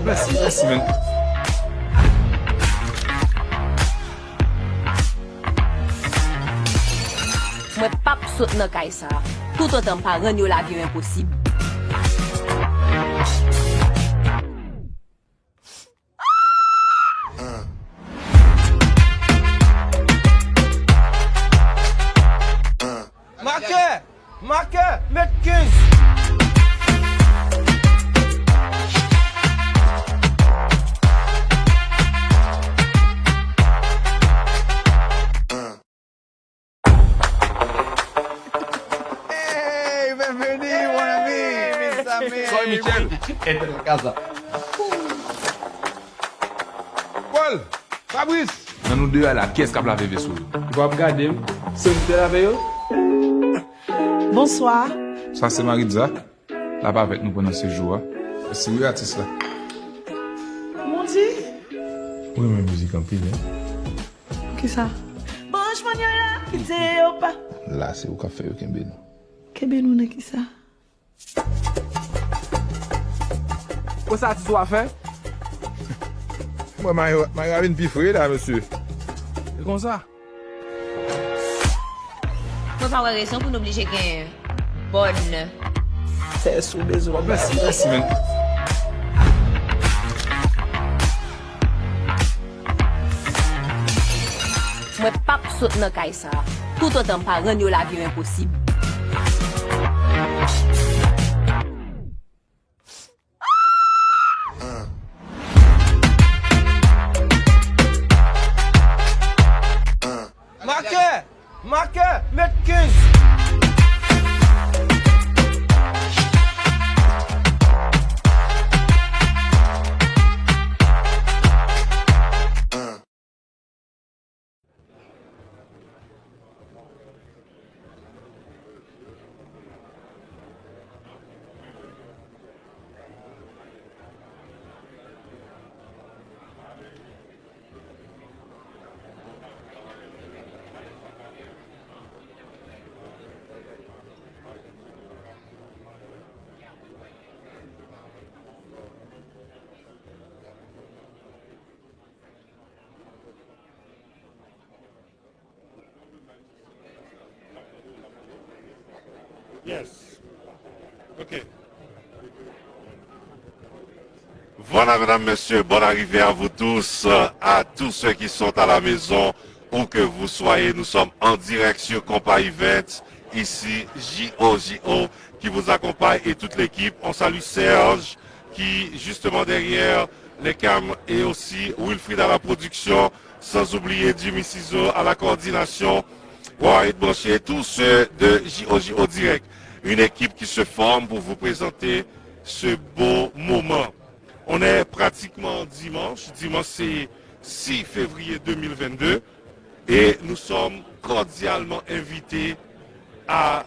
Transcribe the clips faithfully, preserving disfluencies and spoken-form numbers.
Mèsi, mèsi, men. Mwen p ap sot nan kay sa a, toutotan m pa rann yo lavi yo enposib. Makè! Makè! Met kenz! Hey, bienvenue, mon ami, mes amis. Soy Michel. Entre en casa. Paul, Fabrice. Nan nou de a la, kiyès k ap lave veso yo? Ou p ap gade m? Se ou ki te lave yo? Bonswa. Sa se Maritza. L ap avèk nou pandan sejou a. Mèsi wi, atis la. Mon Dye. Ou renmen mizik anpil, en? Poukisa? Branch mannyè la, kite yo pa. La, se ou k ap fè yo kenbe nou. Kenbe nou nan kisa? Konsa atis ou a fè? Mwen, Mayo, Mayo a vin pi fre la, mesye. E konsa? Mwen pa wè rezon pou nou blije gen bòn. Sè sou bezwen. Mèsi, mèsi, men. Mwen p ap sot nan kay sa a, toutotan m pa rann yo lavi yo enposib. Makè! Makè! Met kenz! Yes. Ok. Voilà, mesdames, messieurs, bonne arrivée à vous tous, euh, à tous ceux qui sont à la maison, où que vous soyez. Nous sommes en direct sur Compa Events, ici J O J O qui vous accompagne et toute l'équipe. On salue Serge, qui justement derrière les cams, et aussi Wilfried à la production, sans oublier Jimmy Ciseaux à la coordination. Warren Branché, tous ceux de J O J O Direct. Une équipe qui se forme pour vous présenter ce beau moment. On est pratiquement dimanche. Dimanche, c'est six février deux mille vingt-deux. Et nous sommes cordialement invités à,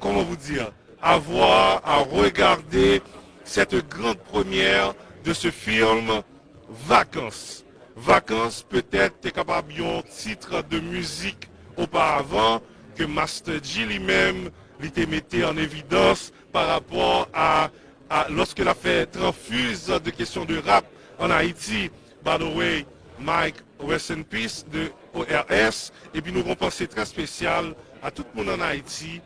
comment vous dire, à voir, à regarder cette grande première de ce film, Vacances. Vacances, petèt, te kapab yon tit de mizik oparavan ke Master Dji li menm, li te mete an evidans pa rapò a, a, lorsque l ap fè tranfiz de kesyon de rap an Ayiti. By the way, Mike, rest in peace, de O R S. Epi nou gon panse trè espesyal a tout moun an Ayiti,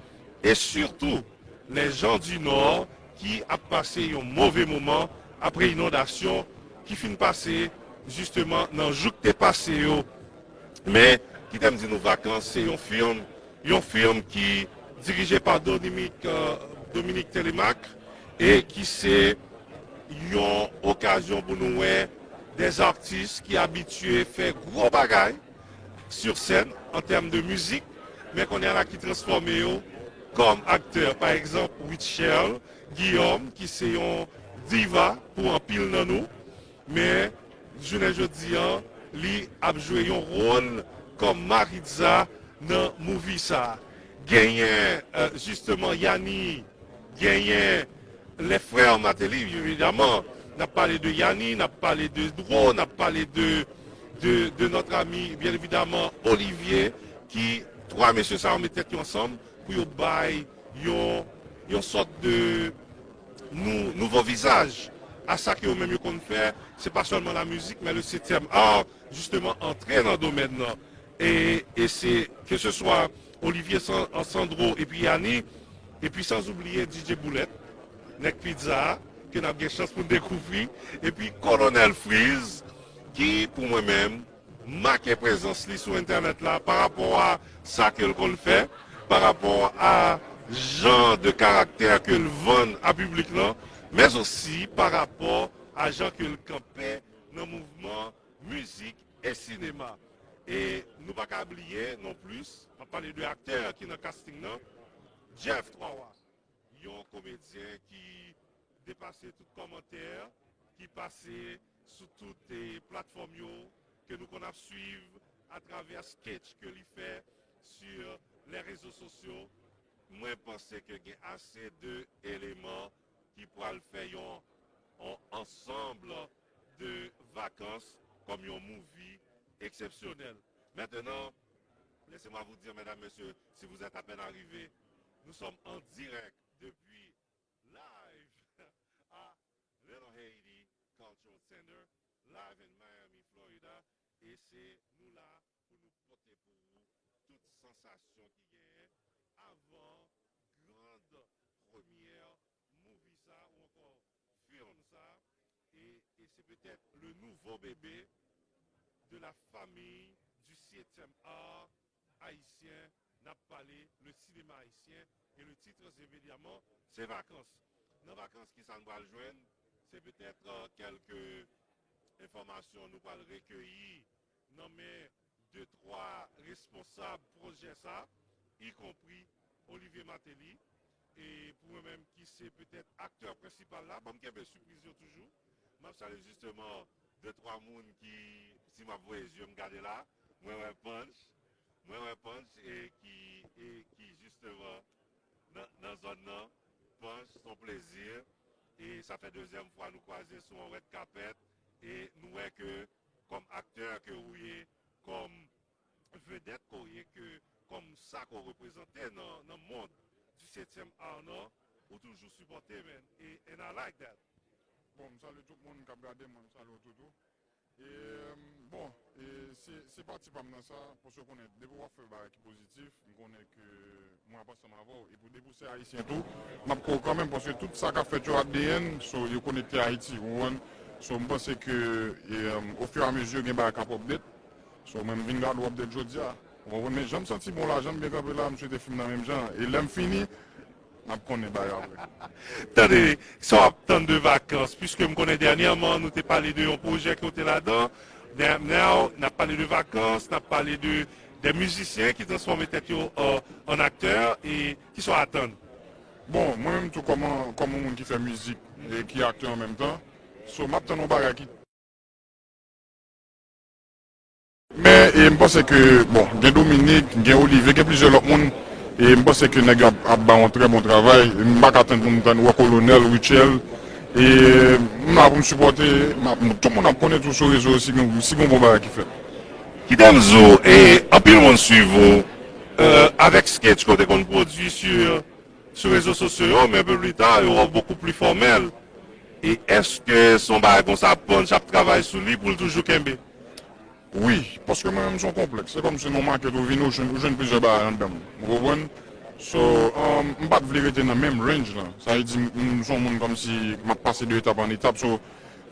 e sitou les gens du Nord ki ap pase yon move moman apre inondasyon ki fin pase jisteman nan jou k te pase yo. Men, kite m di nou, Vakans se yon fim, yon fim ki dirije pa Dominique, euh, Dominique Telemaque, e ki se yon okazyon pou nou wè des artistes ki abitye fè gwo bagay sur scène en termes de musique, men kounye a la ki transfòme yo kòm aktè. Pa egzanp, Rutshelle Guillaume, ki se yon diva pou anpil nan nou, men jounen jodi an, li ap jwe yon wòl kòm Maritza nan movie sa. Genyen, euh, jisteman, Yani, genyen les frères Martelly, evidaman. N ap pale de Yani, n ap pale de Dro, n ap pale de, de, de notre ami, bien évidemment, Olivier, ki twa mesye sa yo met tèt yo ansanm pou yo bay yon, yon sòt de nou, nouvo vizaj a sa ke yo menm yo konn fè, se pa sèlman la mizik, men le setyèm ar, jisteman, antre nan domèn nan. E, e se, ke se swa Olivier San-, Sandro epi Yani, epi san oubliye D J Boulèt, nèg pizza a, ke n ap gen chans pou n dekouvri, epi Kolonèl Freeze, ki, pou mwen menm, make prezans li sou entènèt la pa rapò a sa ke l konn fè, pa rapò a jan de karaktè ke l vann a piblik lan, men osi pa rapò a jan ke l kanpe nan mouvman mizik e sinema. E nou pa ka bliye non plis, m ap pale de aktè ki nan casting nan, Jeff Twa Wa, yon komedyen ki depase tout kòmantè, ki pase sou tout, eh, platfòm yo ke nou konn ap swiv atravè sketch ke li fè sur les réseaux sociaux. Mwen panse ke gen ase de eleman ki pral fè yon, yon ansanm de vakans kòm yon movie eksepsyonèl. Maintenant, laissez-moi vous dire, mesdames, messieurs, si vous êtes à peine arrivés, nous sommes en direct depuis live à Little Haiti Cultural Center, live in Miami, Florida. E se nou la pou nou pote pou ou tout sansasyon ki genyen avan grand premyè movie sa ou ankò film sa. E, e se petèt le nouveau bébé de la famille du septième art haïtien. N ap pale le sinema ayisyen e le titre se evidemment se Vakans. Nan Vakans, ki sa n pral jwenn? Se petèt, euh, kèlke enfòmasyon nou pral rekeyi nan men de twa responsab pwojè sa, ikonpri Olivier Martelly. E pou mwen menm ki se petèt aktè prensipal la, ban m kenbe sipriz yo toujou. M ap salye jisteman de twa moun ki, si m ap voye zye m gade la, mwen wè Punch, mwen wè Punch e ki, e ki jisteman nan, nan zòn nan. Punch, se yon plezi. E sa fè dezyèm fwa nou kwaze sou yon red carpet. E nou wè ke kòm aktè ke ou ye, kòm vedèt ke w ye, ke kòm sa ke w reprezante nan, nan mond du septième art nan, ou toujou sipòte, man. E, and I like that. Bon, m salye tout moun k ap gade mwen, m salye w tou tou. E, bon, e, se, se pati pa m nan sa, paske w konnen, depi w ap fè bagay ki pozitif, m konnen ke mwen ap ansanm avè w. Epi depi w se ayisyen tou, m ap kwè w kanmenm, paske tout sa k ap fèt yo at the end, so, yo konekte Ayiti, ou konprann? So, m panse ke, e, au fur et à mesure, gen bagay k ap update. So, mwen, m vin gade w update jodi a. Ou konprann? Men jan m santi bon la, jan m byen kanpe la, m swete fim nan menm jan. E lè m fini, n ap konnen bagay apre. Tande, sa w ap tann de Vakans, piske m konnen dènyèman, nou te pale de yon pwojè ke w te ladan. Now, n ap pale de Vakans, n ap pale de, de mizisyen ki transfòme tèt yo an, an aktè, e ki sa w atann? Bon, mwen menm tou kòm, kòm yon moun ki fè mizik e ki aktè an menm tan, so, m ap tann yon bagay ki Men, e, m panse ke, bon, gen Dominique, gen Olivier, gen plizyè lòt moun, e m panse ke nèg yo ap, ap ba yon trè bon travay. E m pa ka tann pou m tann wè Kolonèl, Rutshelle, e m la pou m sipòte, m ap, tout moun ap konnen tou sou rezo si gen, si gen bon bagay ki fèt. Kite m di w, e anpil moun swiv ou, e, avèk sketch ke w te konn pwodui sou, sou rezo sosyo yo, men un peu plus tard, yo wè w bokou pli fòmèl. E èske se yon bagay konsa Punch ap travay sou li pou l toujou kenbe? Wi, paske mwen menm se yon konplèks. Se kòmsi nan yon makèt ou vini, ou jwenn, ou jwenn plizyè bagay anndan m. Ou konprann? So, um, m pa t vle rete nan menm range lan. Sa vle di, m, m se yon moun kòmsi m ap pase de etap an etap. So,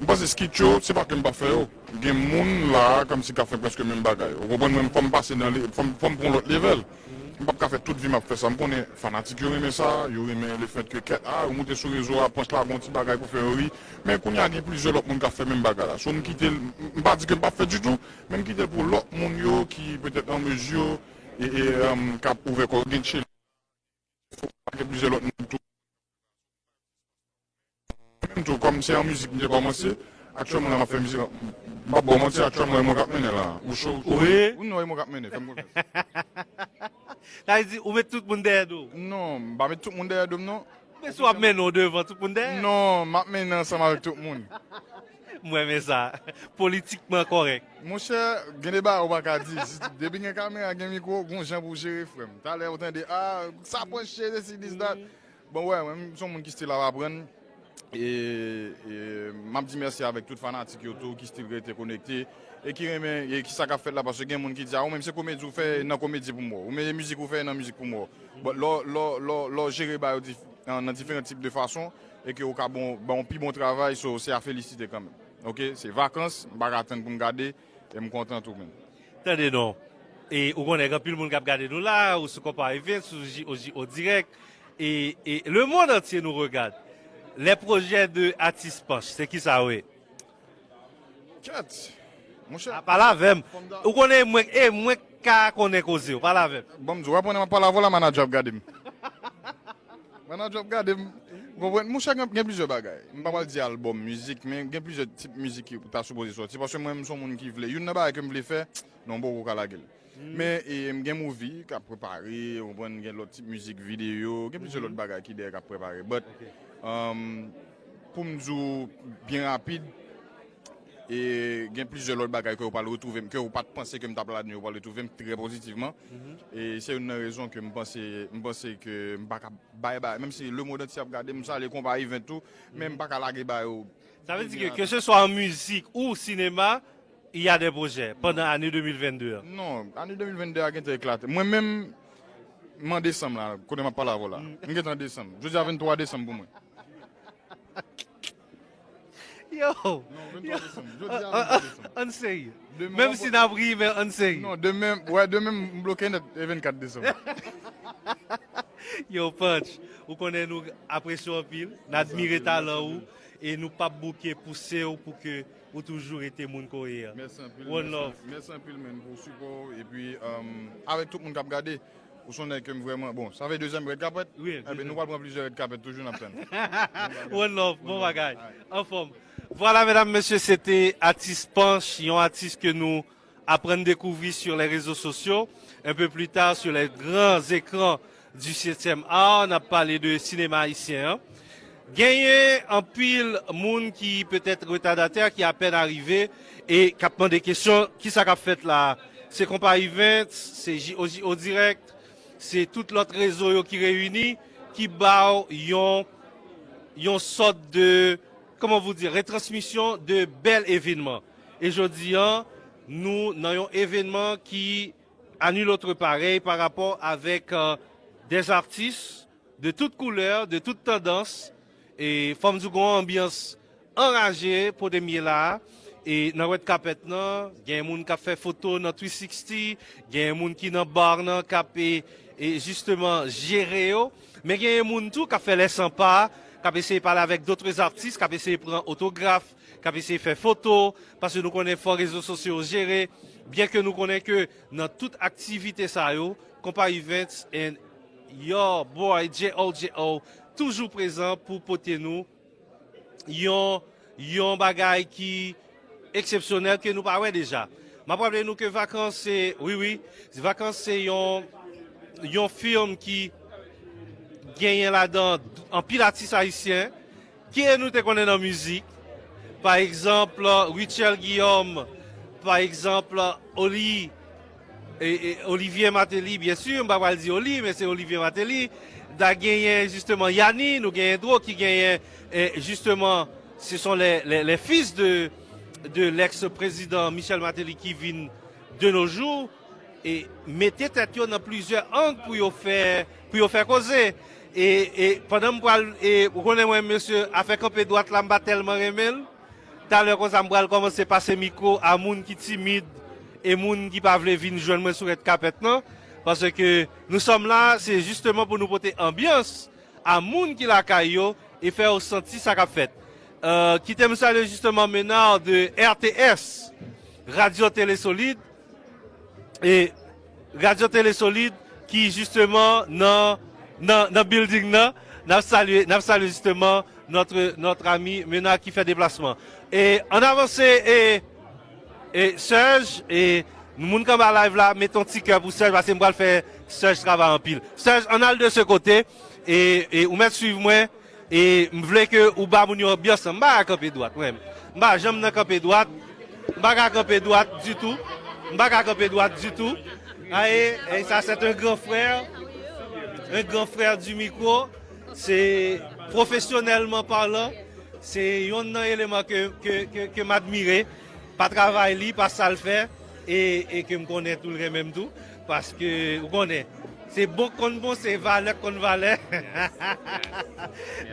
m panse skit yo, se pa ke m pa fè yo. Gen moun la, kòmsi k ap fè prèske menm bagay. Ou konprann? Mwen, fò m pase nan le-, fò m, fò m pran lòt level. M p ap ka fè tout vi m ap fè sa. M konnen fanatik yo renmen sa, yo renmen le fait que kèt, ah, ou moute sou rezo a, Punch la, gon ti bagay pou fè yo ri. Men kounye a gen plizyè lòt moun k ap fè menm bagay la. So, m kite l, m pa di ke m p ap fè ditou, men m kite l pou lòt moun yo ki petèt an mezi, e, e, um, k ap ouvè kò yo, gen Tchele, gen plizyè lòt moun tou. Menm tou, kòm se an mizik m te kòmanse, aktyèlman la m ap fè mizik, m p ap ba w manti, aktyèlman e mwen k ap mennen la. Ou cho, ou cho. Wi. Ou non, e mwen k ap mennen, fè m konfyans. Sa vle di, ou met tout moun dèyè do w? Non, m pa met tout moun dèyè do m, non. Men si w ap mennen w devan, tout moun dèyè? Non, m ap mennen ansanm avèk tout moun. M renmen sa. Politikman kòrèk. Monchè, gen de bagay ou pa ka di. Si, depi gen kamera, gen mikwo, gon jan pou w jere, frè m. Talè ou tande, ah, sa Punch, se si, this, that. Bon, wè, mwen, m se yon moun ki still ap aprann. E, e m ap di mèsi avèk tout fanatik yo tou ki still rete konekte e ki renmen e ki sa k ap fèt la, paske gen moun ki di, "A, ou menm se komedi ou fè, nan komedi pou m wè w. Ou menm mizik ou fè, nan mizik pou m wè w." But lè w- lè w- lè w- lè w jere bagay yo dif- nan nan diferan tip de fason e ke ou ka bon, ba yon pi bon travay, so se a felisite kanmenm. Oke, se vakans, m pa ka tann pou m gade, e m kontan tou menm. Tande non. E ou konnen gen anpil moun k ap gade nou la, ou sou Konpa Events, ou J O J O Direct, e, e le monde entier nous regarde. Les projets de Atis Panch, se ki sa w ye? Kèt! Monchè, A, pale avè m. Ou konnen mwen, e mwen ka konnen koze, w pale avè m. Bon, m di w, w ap konnen m ap pale avè w la, manadjè ap gade m. Manadjè ap gade m. Konprann? Monchè, gen, gen plizyè bagay. M pa pral di albòm, mizik, men gen plizyè tip mizik ki ta sipoze sòti. Paske mwen, m se yon moun ki vle. Youn nan bagay ke m vle fè, non, m poko ka lage l. Men e, m gen movie k ap prepare, ou konprann, gen lòt tip mizik, videyo, gen plizyè lòt bagay ki dèyè k ap prepare. But, um, pou m di w byen rapid, e gen plizyè lòt bagay ke w pral retwouve m, ke w pa t panse ke m t ap ladan yo, w pral retwouve m trè pozitivman. E se youn nan rezon ke m panse, m panse ke m pa ka bay, bay, menm si le monde entier ap gade m, salye Konpa Event tou, men m pa ka lage ba yo. Sa vle di ke, ke se swa an mizik ou sinema, il y a des projets pandan ane de mil vennde an. Non, ane de mil vennde a gentan eklate. Mwen menm, m an desanm la, kote m ap pale avè w la. M gentan an desanm. Jodi a venntwa desanm pou mwen. Yo! Non, venntwa desanm. Jodi a venntwa desanm. Ann serye. Menm si n ap ri, men ann serye. Non, demen, wè, demen m bloke nèt, e vennkat desanm. Yo, Panch, ou konnen nou apresye w anpil, n admire talan ou, e nou p ap bouke pouse w pou ke ou toujou rete moun ke w ye a. Mèsi anpil. One love. Mèsi anpil, man, pou sipò w. Epi, um, avèk tout moun k ap gade, ou se yon nèg ke m vrèman, bon, sa fè dezyèm red carpet. Wi, enben, nou pral pran plizyè red carpet toujou, n ap tann. One love, bon bagay. Anfòm. Vwala, medam, mesye, se te Atis Panch, yon atis ke nou aprann dekouvri sur les réseaux sociaux, un peu plus tard sur les grands écrans du septième art, n ap pale de sinema ayisyen an. Genyen anpil moun ki petèt retadatè, ki apèn arive e k ap mande kesyon, kisa k ap fèt la? Se Konpa Events, se J O J O Direct, se tout lòt rezo yo ki reyini, ki ba w yon, yon sòt de, comment vous dire, retransmisyon de bèl evenman. E jodi a, nou nan yon evenman ki à nul autre pareil par rapport avec, euh, des artistes de toute couleur, de toute tendance. E fò m di w gen yon anbyans anraje pou te m ye la a. E nan red carpet nan, gen moun k ap fè foto nan three sixty, gen moun ki nan bar nan k ap, e, e jisteman jere yo. Men gen moun tou k ap fè les sans pas, k ap eseye pale avèk d'autres artistes, k ap eseye pran otograf, k ap eseye fè foto, paske nou konnen fò rezo sosyo yo jere, byen ke nou konnen ke nan tout aktivite sa yo, Konpa Events and your boy J O J O toujou prezan pou pote nou yon, yon bagay ki eksepsyonèl ke nou pa wè deja. M ap raple nou ke Vakans se, wi, wi, Vakans se yon, yon fim ki genyen ladan anpil atis ayisyen. Kiyès nou te konnen nan mizik? Pa egzanp, Rutshelle Guillaume, pa egzanp, Oli, e, e, Olivier Martelly, byen si, m pa pral di Oli, men se Olivier Martelly. Da genyen, jisteman, Yani, nou genyen Dro ki genyen, e, jisteman, ce sont les, les, les fils de, de l'ex-président Michel Martelly ki vin de nos jours, e mete tèt yo nan plizyè ang pou yo fè, pou yo fè koze. E, e pandan m pral, e ou konnen mwen, mesye, afè kanpe dwat la, m pa tèlman renmen l. Talè konsa, m pral kòmanse pase mikwo a moun ki timid e moun ki pa vle vin jwenn mwen sou red carpet nan. Paske nous sommes là, se jisteman pou nou pote anbyans a moun ki lakay yo e fè yo santi sa k ap fèt. Euh, kite m salye jisteman Menard de R T S, Radio Télé Solide, e Radio Télé Solide ki jisteman nan, nan, nan building nan. N ap salye, n ap salye jisteman notre, notre ami Menard ki fè deplasman. E ann avanse, e, e Serge, e moun k anba live la, mete yon ti kè pou Serge, paske m pral fè Serge travay anpil. Serge, ann al de ce côté, e, e ou mèt swiv mwen, e m vle ke ou ba moun yo anbyans lan. M pa ka kanpe dwat, mwen. M pa janm nan kanpe dwat. M pa ka kanpe dwat ditou. M pa ka kanpe dwat ditou. Aye, e sa, c'est un grand frère. Un grand frère du micro. C'est professionnellement parlant. Se yonn nan eleman ke, ke, ke, ke m admire pa travay li, pa sa l fè, e, e ke m konnen tou l renmen m tou, paske ou konnen, se bon k konn bon, se valè k konn valè.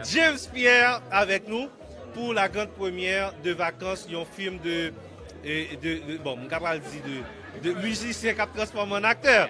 James Pierre avèk nou pour la grande première de vacances, yon film de, e, de, de, bon, m ka pral di de, de mizisyen k ap transfòme an aktè.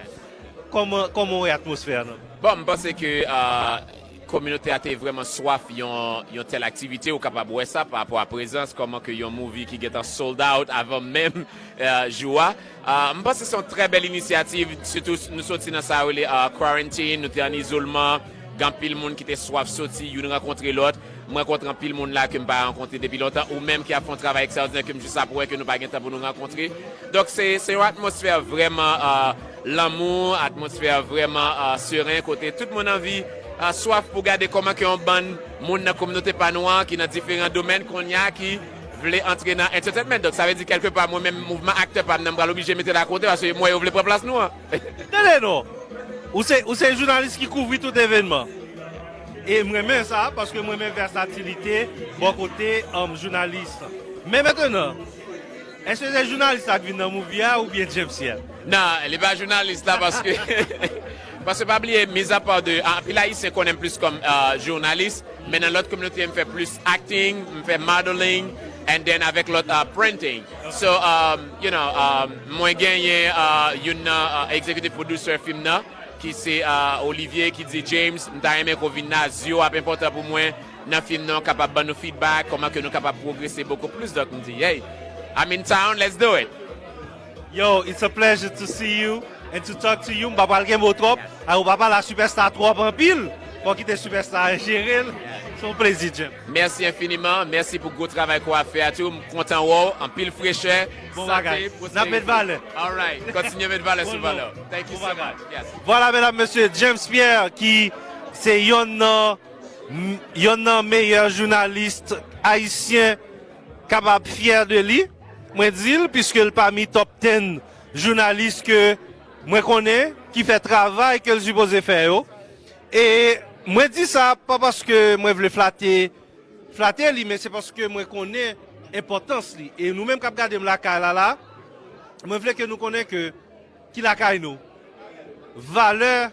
Kòman, kòman w wè atmosfè a, non? Bon, m panse ke, euh, kominote a te vrèman swaf yon, yon tèl aktivite. Ou kapab wè sa pa rapò a prezans, kòman ke yon movie ki gentan sold out avan menm, euh, jou a. Euh, m panse se yon trè bèl inisyativ, sitou nou soti nan sa yo rele, euh, quarantine, nou te an izolman, gen anpil moun ki te swaf soti, youn rankontre lòt. M rankontre anpil moun la ke m pa rankontre depi lontan, ou menm ki ap fè yon travay ekstraòdinè ke m jis ap wè ke nou pa gen tan pou nou rankontre. Donk, se, se yon atmosfè vrèman, euh, lanmou, atmosfè vrèman, euh, seren, kote tout moun anvi, euh, swaf pou gade kòman ke yon bann moun nan kominote pa nou an, ki nan diferan domèn kounye a, ki vle antre nan entertainment. Donk, sa vle di, kèlke pa, mwen menm, mouvman aktè pa m nan, m pral oblije mete l akote, paske m wè yo vle pran plas nou an. Tande non, ou se, ou se jounalis ki kouvri tout evènman. E m renmen sa, paske m renmen vèsatilite bò kote, um, jounalis. Men mentnan, èske se jounalis la k vin nan movie a oubyen James Pierre? Non, li pa jounalis la, paske, paske pa bliye, mizapa de, anpil Ayisyen konnen m plis kòm, euh, jounalis, men nan lòt kominote, m fè plis acting, m fè modeling, and then avèk lòt, uh, printing. So, um, you know, um, mwen genyen, uh, youn nan, uh, executive producer film nan, ki se, uh, Olivier, ki di, James, m ta renmen ke w vin la, zye w ap enpòtan pou mwen nan film nan, kapab ban nou feedback, kòman ke nou kapab pwogrese bokou plis. Donk, m di, hey, I'm in town, let's do it. Yo, it's a pleasure to see you and to talk to you. M pa pral gen mo twòp. A, ou pa pale a sipèsta twòp anpil. Fò kite sipèsta a jere l. Se yon plezi, James. Mèsi enfiniman. Mèsi pou gwo travay ke w ap fè a tou. M kontan wè w. Anpil frechè. Bon bagay. N ap met valè. All right. Kontinye met valè sou valè. Thank you so much. Yes. Vwala, medam, mesye, James Pierre, ki se yonn nan, yonn nan meyè jounalis ayisyen kapab fyè de li. Mwen di l, piske l pami top ten jounalis ke mwen konnen ki fè travay ke l sipoze fè yo. E mwen di sa pa paske mwen vle flate, flate li, men se paske mwen konnen enpòtans li. E nou menm k ap gade m lakay la, la, mwen vle ke nou konnen ke ki lakay nou. Valè,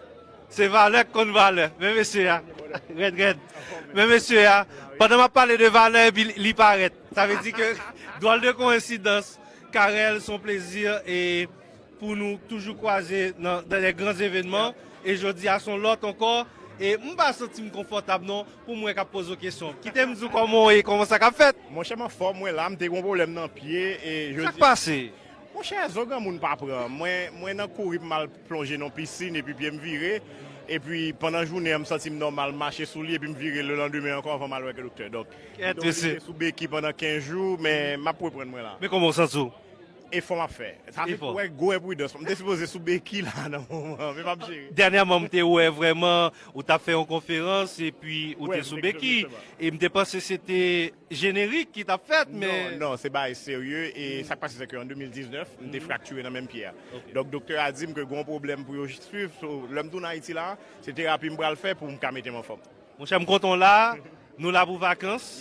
se valè k konn valè. Men mesye a, rèd, rèd. Men mesye a, pandan m ap pale de valè, epi li, li parèt. Sa vle di ke, dwòl de koyensidans, Carel, se yon plezi, e pou nou toujou kwaze nan, dans les grands événements. E jodi a, se yon lòt ankò. E m pa santi m konfòtab, non, pou mwen k ap poze w kesyon. Kite m di w kòman w ye, kòman sa k ap fèt. Monchè, m anfòm, mwen la, m te gen yon pwoblèm nan pye, e jodi. Sa k pase? Monchè, zo granmoun pa pran. Mwen, mwen nan kouri pou m al plonje nan yon pisin, epi pye m vire. Epi, pandan jounen an, m santi m nòmal, m mache sou li, epi m vire lelandemen ankò anvan m al wè doktè. Donk, m te oblije sou beki pandan kenz jou, men m ap reprann mwen la. Men kòman w santi w? Efò m ap fè. Sa se pou wè gwo enpridans. M te sipoze sou beki la nan moman an, men m ap jere. Dènyèman, m te wè vrèman, ou t ap fè yon konferans, epi ou te sou beki. E m te panse se te jenerik ki t ap fèt, men. Non, non, se bagay serye. E sa k pase, se ke an de mil diznèf, m te fraktire nan menm pye a. Donk, doktè a di m ke gen yon pwoblèm pou yo swiv. So, lè m tounen Ayiti la, se terapi m pral fè pou m ka mete m anfòm. Monchè, m kontan w la. Nou la pou vakans.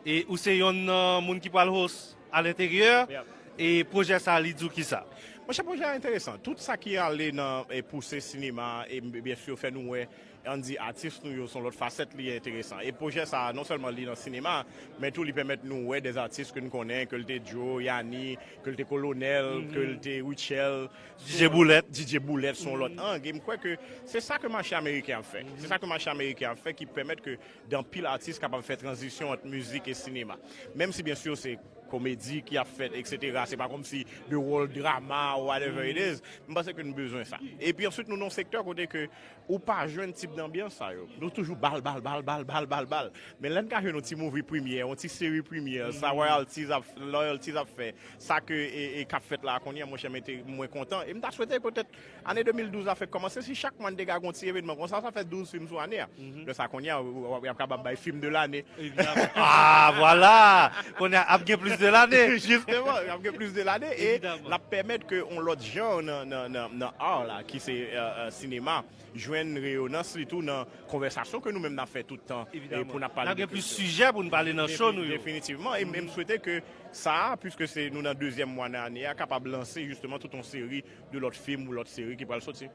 E ou se yonn nan moun ki pral host a lenteryè. E pwojè sa, li di w kisa? Monchè, pwojè a enteresan. Tout sa ki ale nan, e, pouse sinema, e byen si fè nou wè, ann di, atis nou yo, se yon lòt fasèt li enteresan. E pwojè sa, non sèlman li nan sinema, men tou li pèmèt nou wè de atis ke n konnen, ke l te Joe, Yani, ke l te Kolonèl, ke l te Rutshelle. D J Boulèt. D J Boulèt, se yon lòt ang. E m kwè ke se sa ke mache ameriken ap fè. Se sa ke mache ameriken ap fè ki pèmèt ke de anpil atis kapab fè tranzisyon ant mizik e sinema. Menm si, byen si, se komedi ki ap fèt, etsetera. Se pa kòmsi the world drama or whatever it is. M panse ke nou bezwen sa. Epi answit, nou nan yon sektè kote ke ou pa jwenn tip danbyans sa yo. Nou toujou bal, bal, bal, bal, bal, bal, bal. Men lè n ka jwenn yon ti movie premyè, yon ti seri premyè, sa royalties ap, royalties ap fè, sa ke, e, e, k ap fèt la kounye a, monchè, m te, mwen kontan. E m ta swete petèt ane de mil douz la fèk kòmanse, si chak mwa n te ka gen yon ti evenman konsa, sa fè douz fim sou ane a. Lè sa kounye a, w, w, w ap kapab bay fim de lane. Evidaman. Ah, vwala! Kounye a, ap gen plis de lane. Jisteman, y ap gen plis de lane e l ap pèmèt ke yon lòt jan nan, nan, nan, nan art la, ki se euh, euh, sinema, jwenn reyonans li tou nan konvèsasyon ke nou menm n ap fè tout tan e pou n ap pale de kilti. N ap gen plis sijè pou n pale nan show nou yo. Definitivman. E m swete ke sa, puiske se nou nan dezyèm mwa nan ane a, kapab lanse jisteman tout yon seri de lòt fim ou lòt seri ki pral soti.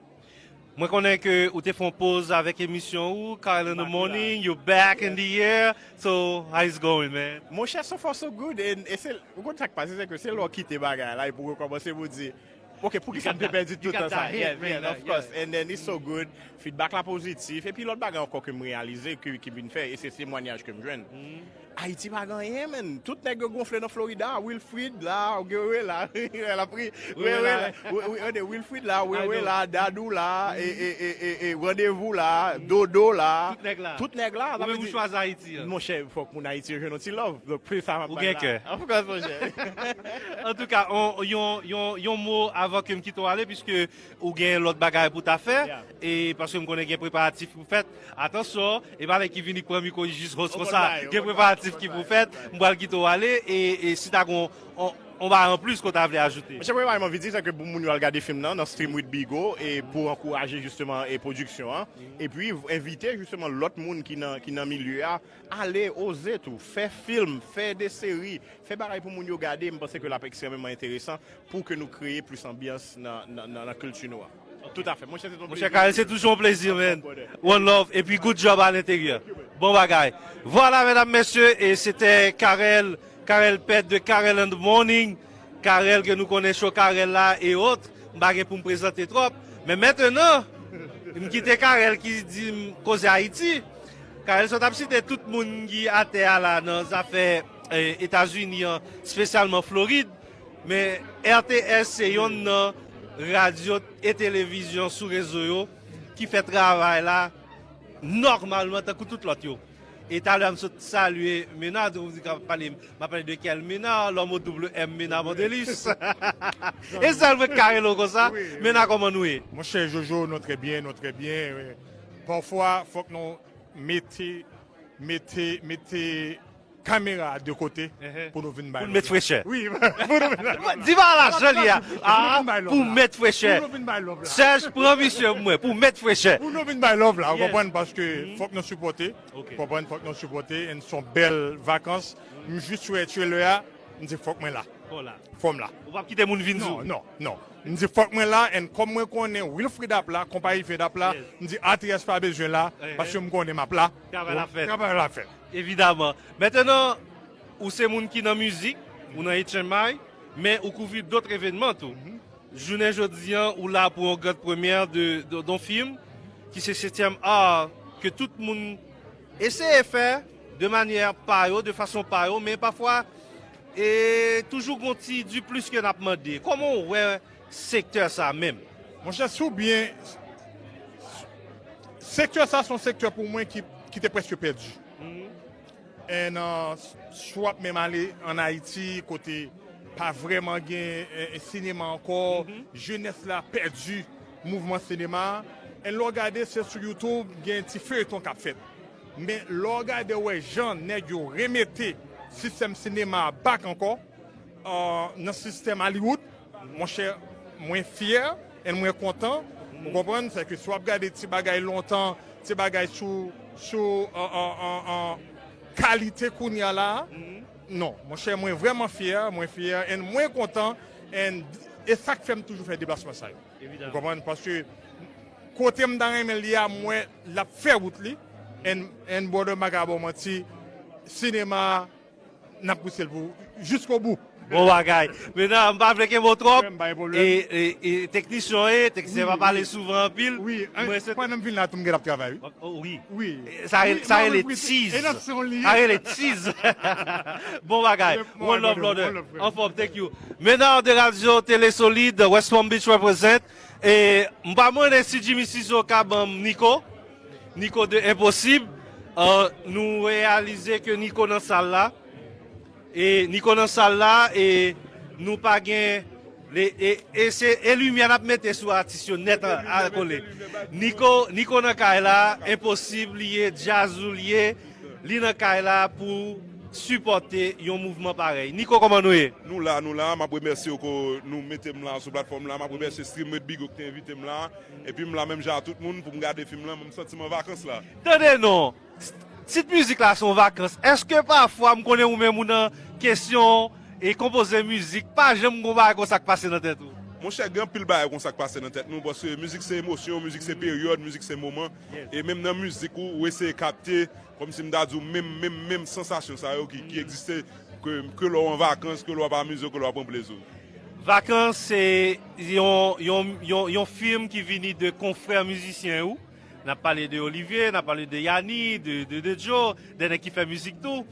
Mwen konnen ke ou te fè yon poz avèk emisyon ou, Kyle in the Morning, you back in the air. So, how it's going, man? Monchè, so far so good. E se, ou konn sa k pase, se ke se lè w kite bagay la, epi w rekòmanse pou di, ok, poukisa m te pèdi tout tan sa? Yes, yes, of course. And then it's so good. Feedback la pozitif. Epi lòt bagay ankò ke m reyalize, ke, ki vin fè, e se temwanyaj ke m jwenn. Ayiti pa gen anyen, man. Tout nèg yo gonfle nan Florida. Wilfrid la, Guerrero la. L ap ri. Guerrero la. Wilfrid la, Guerrero la, Dadou la, e, e, e, e, e, Randevou la, Dodo la. Tout nèg la. Tout nèg la. Ou menm ou chwazi Ayiti an. Monchè, fòk moun Ayiti yo jwenn yon ti love. Donk, se sa m ap bay la. Ou gen kè. Of course, monchè. Antouka, yon, yon, yon, yon mo avan ke m kite w ale, piske ou gen lòt bagay pou ta fè. E paske m konnen gen preparatif pou fèt. Atansyon, e pa nèg ki vini k pran mikwo, jis host konsa. Gen preparatif ki pou fèt. M pral kite w ale e, e si ta gon on, on bagay anplis ke w ta vle ajoute. Monchè, premye bagay m anvi di, se ke pou moun yo al gade fim nan, nan Stream with Bigo, e pou ankouraje jisteman e pwodiksyon an. Epi, envite jisteman lòt moun ki nan, ki nan milye a, ale, oze tou, fè fim, fè de seri, fè bagay pou moun yo gade. M panse ke l ap ekstrèmeman enteresan pou ke nou kreye plis anbyans nan, nan, nan, nan kilti nou an. Tout à fait. Monchè, se yon plezi. Monchè Carel, se toujou yon plezi, man. One love. Epi good job à l'intérieur. Bon bagay. Vwala, medam, mesye, e se te Carel, Carel Pèt de Carel and Morning. Carel ke nou konnen, show Carel la e ot. M pa gen pou m prezante twòp. Men mentenan, m kite Carel ki di m koze Ayiti. Carel sot ap site tout moun ki atè a la nan zafè eh, Etazini an, espesyalman Florid. Men R T S se yonn nan radyo e televizyon sou rezo yo ki fè travay la nòmalman tankou tout lòt yo. E talè a m sot salye Mena, ou di ka pale, m ap pale de kèl Mena, lòm o double M Mena Mondelis. E sèl mwen k ka rele w konsa. Mena, kòman nou ye? Monchè Jojo, nou trè byen, nou trè byen. Pafwa, fòk nou mete, mete, mete kamera a de kote pou nou vin bay love la. Pou n met frechè. Wi, pou nou vin bay love la. Di pa lajan li a. Pou nou vin bay love la. Pou met frechè. Pou nou vin bay love la. Serge, pran misye pou mwen, pou met frechè. Pou nou vin bay love la, ou konprann, paske fòk nou sipòte. Ou konprann, fòk nou sipòte. And se yon bèl vakans. M jis wè trailer a, m di fòk mwen la. Fò m la. Ou p ap kite moun vin di w. Non, non, non. M di fòk mwen la, and kòm mwen konnen Wilfrid ap la, konpayi Fed ap la, m di R T S pa bezwen la, paske m konnen m ap la. Travay la fèt. Travay la fèt. Evidaman. Mentenan, ou se moun ki nan mizik, ou nan H M I, men ou kouvri dòt evènman tou. Jounen jodi an, ou la pou yon grand première de, de, d'un film ki se setyèm art, ke tout moun eseye fè de manyè pa yo, de fason pa yo, men pafwa, e toujou gon ti diplis ke n ap mande. Kòman w wè sektè sa menm? Monchè, si w byen, sektè sa se yon sektè pou mwen ki, ki te prèske pèdi. And, uh, si w ap menm ale ann Ayiti, kote pa vrèman gen eh, eh, sinema ankò, jenès la pèdi mouvman sinema a. And lè w gade, se sou YouTube, gen ti feyton k ap fèt. Men lè w gade, w wè jan nèg yo remete sistèm sinema a back ankò, uh, nan sistèm Hollywood, monchè, mwen fyè, and mwen kontan. Ou konprann? Se ke si w ap gade ti bagay lontan, ti bagay sou, sou, uh, uh, uh, uh, kalite kounye a la, non, monchè, mwen vrèman fyè, mwen fyè, and mwen kontan, and e sa k fè m toujou fè deplasman sa yo. Ou konprann? Paske kote m ta renmen l ye a, m wè l ap fè wout li, and, and brother, m pa ka ba w manti, sinema a, n ap pouse l pou jiskobou. Bon bagay. Mentnan, m pa vle kenbe w twòp. E, e, e teknisyen w ye, teknisyen pa pale souvan anpil. Wi, pandan m vin la tou, m gentan ap travay, wi. Oh, wi. Wi. Sa rele, sa rele tease. Sa rele tease. Bon bagay. One love, brother. Anfòm, thank you. Menard de Radio Télé Solide, West Palm Beach represent. E m pa konnen si Jimmy Siso ka ban m Nico. Nico de Enposib. Euh, nou reyalize ke Nico nan sal la. E Nico nan sal la, e nou pa gen le, e, e se e limyè n ap mete sou atis yo nèt a, a kole. Nico, Nico nan kay la, Enposib li ye, Djazou li ye, li nan kay la pou sipòte yon mouvman parèy. Nico, kòman nou ye? Nou la, nou la. M ap remèsye w ke nou mete m la sou platfòm la. M ap remèsye Stream with Bigo ki te envite m la. Epi m la menm jan a tout moun pou m gade fim lan, men m santi m an vakans la. Tande non, tit mizik la se yon vakans. Èske pafwa m konnen ou menm ou nan kesyon e konpoze mizik, pa janm gon bagay konsa k pase nan tèt ou? Monchè, gen anpil bagay konsa k pase nan tèt nou, paske mizik se emosyon, mizik se peryòd, mizik se moman. E menm nan mizik ou, ou eseye kapte, kòmsi m ta di w, menm, menm, menm sansasyon sa yo ki, ki egziste, ke, ke lè w an vakans, ke lè w ap amize w, ke lè w ap pran plezi w. Vakans se yon, yon, yon, yon fim ki vini de konfrè mizisyen ou. N ap pale de Olivier, n ap pale de Yanni, de, de, de Joe, de nèg ki fè mizik tou.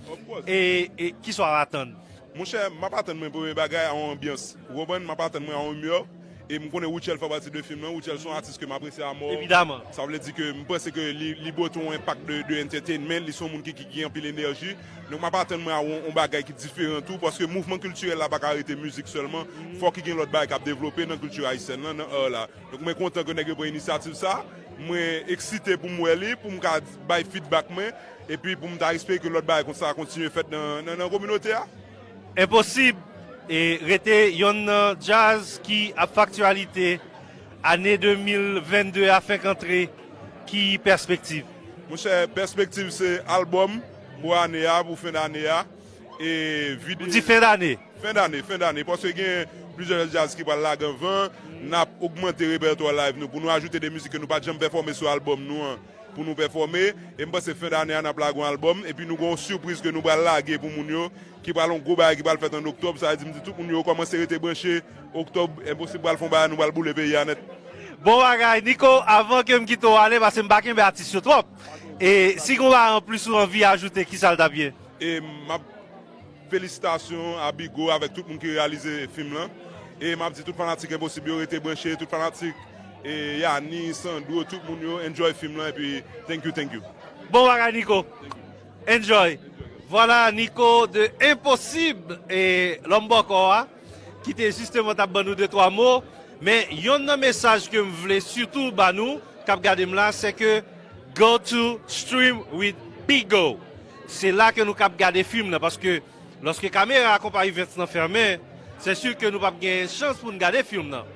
E, e kisa w ap atann? Monchè, m ap atann mwen premye bagay a yon anbyans. Ou konprann? M ap atann mwen a yon imè. E m konnen Rutshelle fè pati de fim nan. Rutshelle se yon atis ke m apresye amò. Evidaman. Sa vle di ke m panse ke li, li pote yon enpak de, de entertainment. Li se yon moun ki, ki gen anpil enèji. Donk m ap atann mwen a yon, yon bagay ki diferan tou. Paske mouvman kiltirèl la pa ka rete mizik sèlman. Fòk ki gen lòt bagay k ap devlope nan kilti ayisyèn lan, nan art la. Donk mwen kontan ke nèg yo pran inisyativ sa. Mwen eksite pou m wè li, pou m ka bay feedback mwen, epi pou m ta espere ke lòt bagay konsa kontinye fèt nan, nan, nan kominote a. Enposib e rete yonn nan djaz ki ap fè aktyalite ane de mil vennde a fenk antre. Ki pèspektiv? Monchè, pèspektiv se albòm pou ane a, pou fen dane a. E videyo. Ou di fen dane? Fen dane, fen dane. Paske gen plizyè djaz ki pral lage anvan. N ap ogmante repètwa live nou pou nou ajoute de mizik ke nou pa t janm pèfòme sou albòm nou an pou nou pèfòme. E m panse fen dane a n ap lage yon albòm. Epi nou gen yon sipriz ke nou pral lage pou moun yo, ki pral yon gwo bagay ki pral fèt an oktòb. Sa vle di m di tout moun yo kòmanse rete branche. Oktòb, Enposib pral fè yon bagay, nou pral boule peyi a nèt. Bon bagay, Nico, avan ke m kite w ale, paske m pa kenbe atis yo twòp. E si gen yon bagay anplis ou anvi ajoute, kisa l t ap ye? E m ap felisitasyon a Bigo avèk tout moun ki reyalize fim lan. E m ap di tout fanatik Enposib yo rete branche, tout fanatik e Yanni, Sandro, tout moun yo enjoy fim lan epi thank you, thank you. Bon bagay, Nico. Enjoy. Vwala Nico de Enposib e lòm bòkò a ki te jisteman t ap ban nou de twa mo. Men yonn nan mesaj ke m vle sitou ba nou k ap gade m la, se ke go to Stream with Bigo. Se la ke nou k ap gade fim nan, paske lòske kamera a konpayi Vens nan fèmen, se si ke nou p ap gen chans pou n gade fim nan.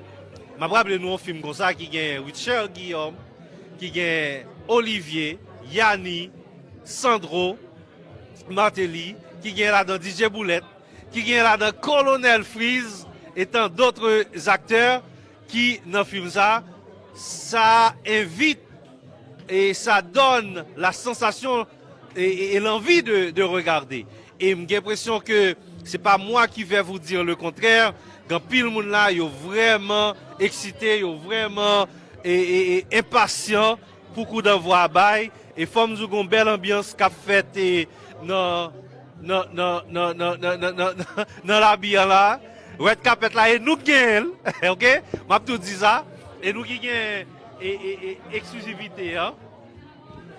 M ap raple nou yon fim konsa ki gen Rutshelle Guillaume, ki gen Olivier, Yanni, Sandro, Martelly, ki gen ladan D J Boulèt, ki gen ladan Kolonèl Freeze e tant d'autres acteurs ki nan fim sa. Ça invite et ça donne la sensation et, et, et l'envie de, de regarder. E m gen enpresyon ke se pa mwa ki vè vou dir le kontrè. Gen anpil moun la, yo vrèman eksite, yo vrèman e, e, e, enpasyan pou kou danvwa a bay. E fò m di w gen yon bèl anbyans k ap fèt e, nan, nan, nan, nan, nan, nan, nan, nan, nan labi an la. Red carpet la, e nou k genyen l, oke? M ap tou di sa. E nou ki gen e, e, e, eksklizivite an.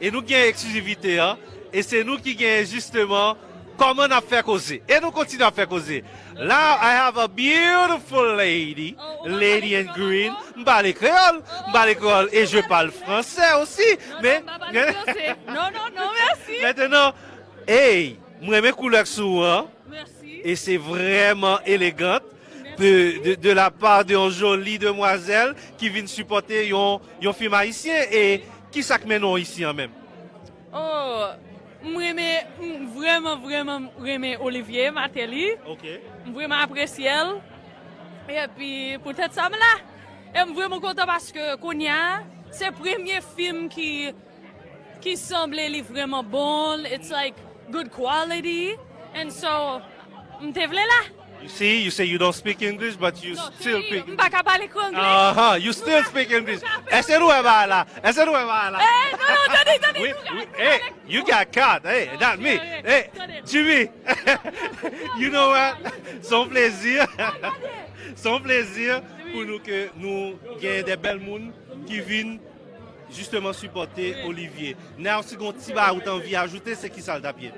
E nou gen eksklizivite an. E se nou ki gen jisteman kòman n ap fè koze. E nou kontinye ap fè koze. Now I have a beautiful lady, lady in green. M pale kreyòl, m pale kreyòl. Et je parle français aussi. Men, non, non, non, mèsi. Mentnan, hey, m renmen koulè k sou ou an. E se vrèman elegant. De, de, de la part de yon joli demwazèl ki vin sipòte yon, yon fim ayisyen. E kisa k mennen w isi an menm? Oh, m renmen, m vrèman, vrèman renmen Olivier Martelly. M vrèman apresye l. Epi poutèt sa m la. E m vrèman kontan paske kounye a, se premye fim ki ki sanble li vrèman bon. It's like good quality. And so, m te vle la. You see, you say you don't speak English, but you still speak. M pa ka pale kou anglè. Aha, you still speak English. Èske nou wè bagay la? Èske nou wè bagay la? Eh, non, non, tande, tande. We, we, hey, you got caught. Hey, not me. Hey, Jimmy. You know what? Se yon plezi. Se yon plezi pou nou ke nou gen de bèl moun ki vin jisteman sipòte Olivier. Now, si gon ti bagay ou t anvi ajoute, se kisa l t ap ye?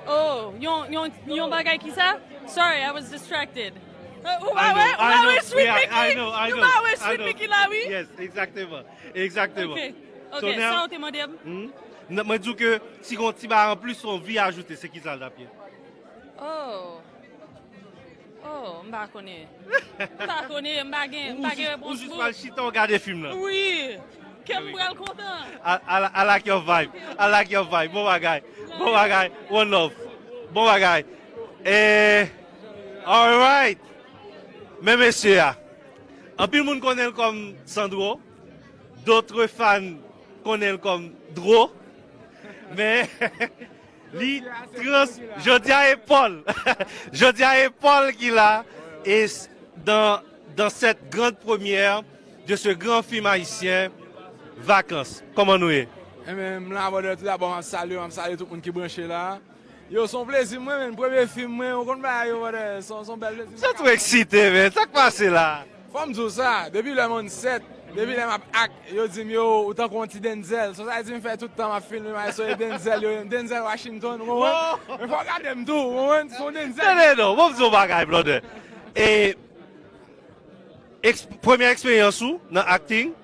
Oh, yon, yon, yon bagay ki sa? Sorry, I was distracted. Ou pa wè, ou pa wè Sweet Mickey? Ou pa wè Sweet Mickey la, wi? Yes, egzakteman. Egzakteman. Ok, ok, sa ou te mande m? N- Mwen di w ke si gon ti bagay anplis, yon vi ajoute, se ki sa l t ap ye? Oh. Oh, m pa konnen. M pa konnen, m pa gen, m pa gen repons pou. Ou jis pral chita, w gade fim nan. Wi. Kè m pral kontan. I, I, I like your vibe. I like your vibe. Bon bagay. Bon bagay. One love. Bon bagay. Eh, alright. Men mesye a. Anpil moun konnen l kòm Sandro. D'autres fans konnen l kòm Dro. Men li trans, jodi a e Paul. Jodi a e Paul ki la. E s- dans, dans cette grande première de ce grand film haïtien, Vacances. Kòman nou ye? Ebyen, m la, brother, tou dabò, m ap salye, m ap salye tout moun ki branche la. Yo, se yon plezi mwen, men premye fim mwen, ou konn bagay yo, brother, se yon, se yon bèl plezi. Sa tou eksite, men. Sa k pase la? Fò m di w sa, depi lè m on set, depi lè m ap ak, yo di m, yo, ou tankou yon ti Denzel. So sa di m fè tout tan m ap filme, m ap soye Denzel, yo, Denzel Washington, ou konprann? Men fò w gade m tou, ou konprann? Se yon Denzel. Tande non, bon, m di w bagay, brother. E eks- premyè eksperyans ou nan acting,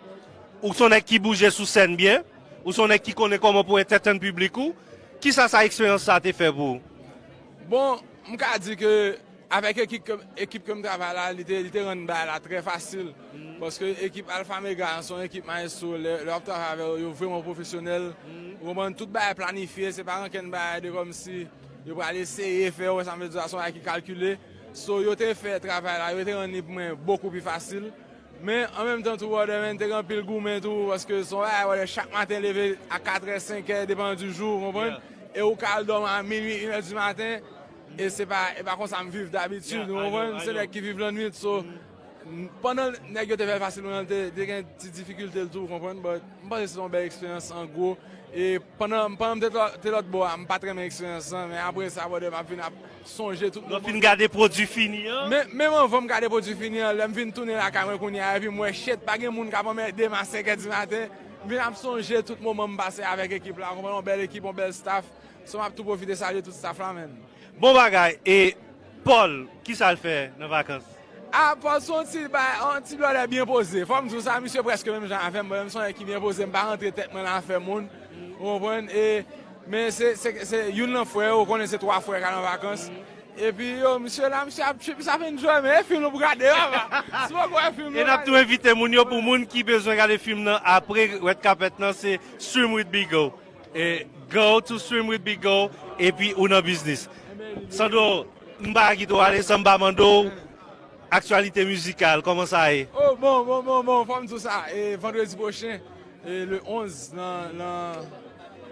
ou se yon nèg ki bouje sou sèn byen, ou se yon nèg ki konnen kòman pou entertain piblik ou, kisa sa eksperyans sa te fè pou ou? Bon, m ka di ke avèk ekip ke, ekip ke m travay la, li te, li te rann bagay la trè fasil. Paske ekip Alpha Mega an se yon ekip maestro, lè, lè w ap travay avè yo, yo vrèman pwofesyonèl. Ou konprann, tout bagay planifye, se pa ankenn bagay de kòmsi yo pral eseye fè, ou wè sa m vle di a, se yon bagay ki kalkile. So, yo te fè travay la, yo te rann li pou mwen bokou pi fasil. Men, an menm tan tou, brother, men, te gen anpil goumen tou, paske se yon bagay, brother, chak maten leve a katrè, senkè, depann di jou, ou konprann? E ou ka al dòmi a minui, inè di maten, e se pa, e pa konsa m viv dabitid, ou konprann? Se nèg ki viv lannwit, so, pandan nèg yo te fè l fasil pou mwen, te, te gen ti difikilte l tou, ou konprann? But, m panse se yon bèl eksperyans, an gwo. E pandan, pandan m te lò- te lòt bò a, m pa t renmen eksperyans lan, men apre sa, brother, m ap vin ap sonje tout moman. Lè w fin gade pwodui fini an? Men, menm anvan m gade pwodui fini an, lè m vin tounen lakay mwen kounye a, epi m wè shit, pa gen moun k ap anmède m a senk è di maten, m vin ap sonje tout moman m pase avèk ekip la, ou konprann, yon bèl ekip, yon bèl staff. So, m ap tou pwofite salye tout staff la, man. Bon bagay. E Paul, kisa l fè nan vakans? Ah, Paul se yon ti, ba, yon ti blòdè byen poze. Fò m di w sa, misye prèske menm jan avè m. Mwen menm se yon nèg ki byen poze, m pa rantre tèt mwen nan afè moun. Ou konprann? E, men se, se, se youn nan frè yo, ou konnen se twa frè k al an vakans. Epi yo, misye la, misye ap trip, misye ap enjoy, men e fim nou pou gade, papa. Si w poko wè fim nan. E n ap tou envite moun yo, pou moun ki bezwen gade fim nan apre red carpet nan, se Swim with Bigo. E Go to Swim with Bigo, epi ou nan biznis. Sandro, m pa kite w ale san m pa mande w aktyalite mizikal, kòman sa ye? Oh, bon, bon, bon, bon, fò m di w sa, e vandredi pwochen, e le onz, nan, nan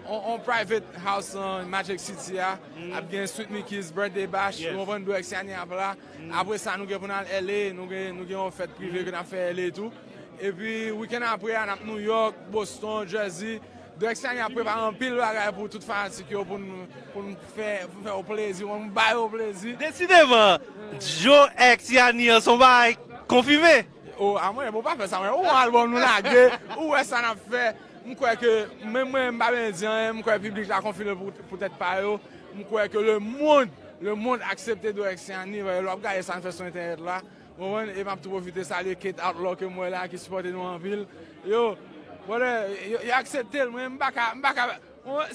on, on private house nan Magic City a, ap gen Sweet Mickey's Birthday Bash, ou konprann, Dwexiani ap la. Apre sa, nou gen pou n al L A, nou gen, nou gen yon fèt prive ke n ap fè L A tou. Epi, wikenn apre a, n ap New York, Boston, Jersey. Dwexiani ap prepare anpil bagay pou tout fanatik yo, pou n, pou n fè, pou n fè yo plezi, pou n ba yo plezi. Desideman, Dwexiani an se yon bagay konfime. O, a mwen, bon, pa fè sa, mwen. Ou wè albòm nou lage, ou wè sa n ap fè. M kwè ke, menm mwen, m pa bezwen di anyen, m kwè piblik la konfime pou, pou tèt pa yo. M kwè ke le monde, le monde aksepte Dwexiani, lè w ap gade sa n fè sou entènèt la. Ou konprann? E m ap tou pwofite salye Kate Outlaw ke m wè la ki sipòte nou anpil. Yo, brother, yo, yo aksepte l, mwen, m pa ka, m pa ka,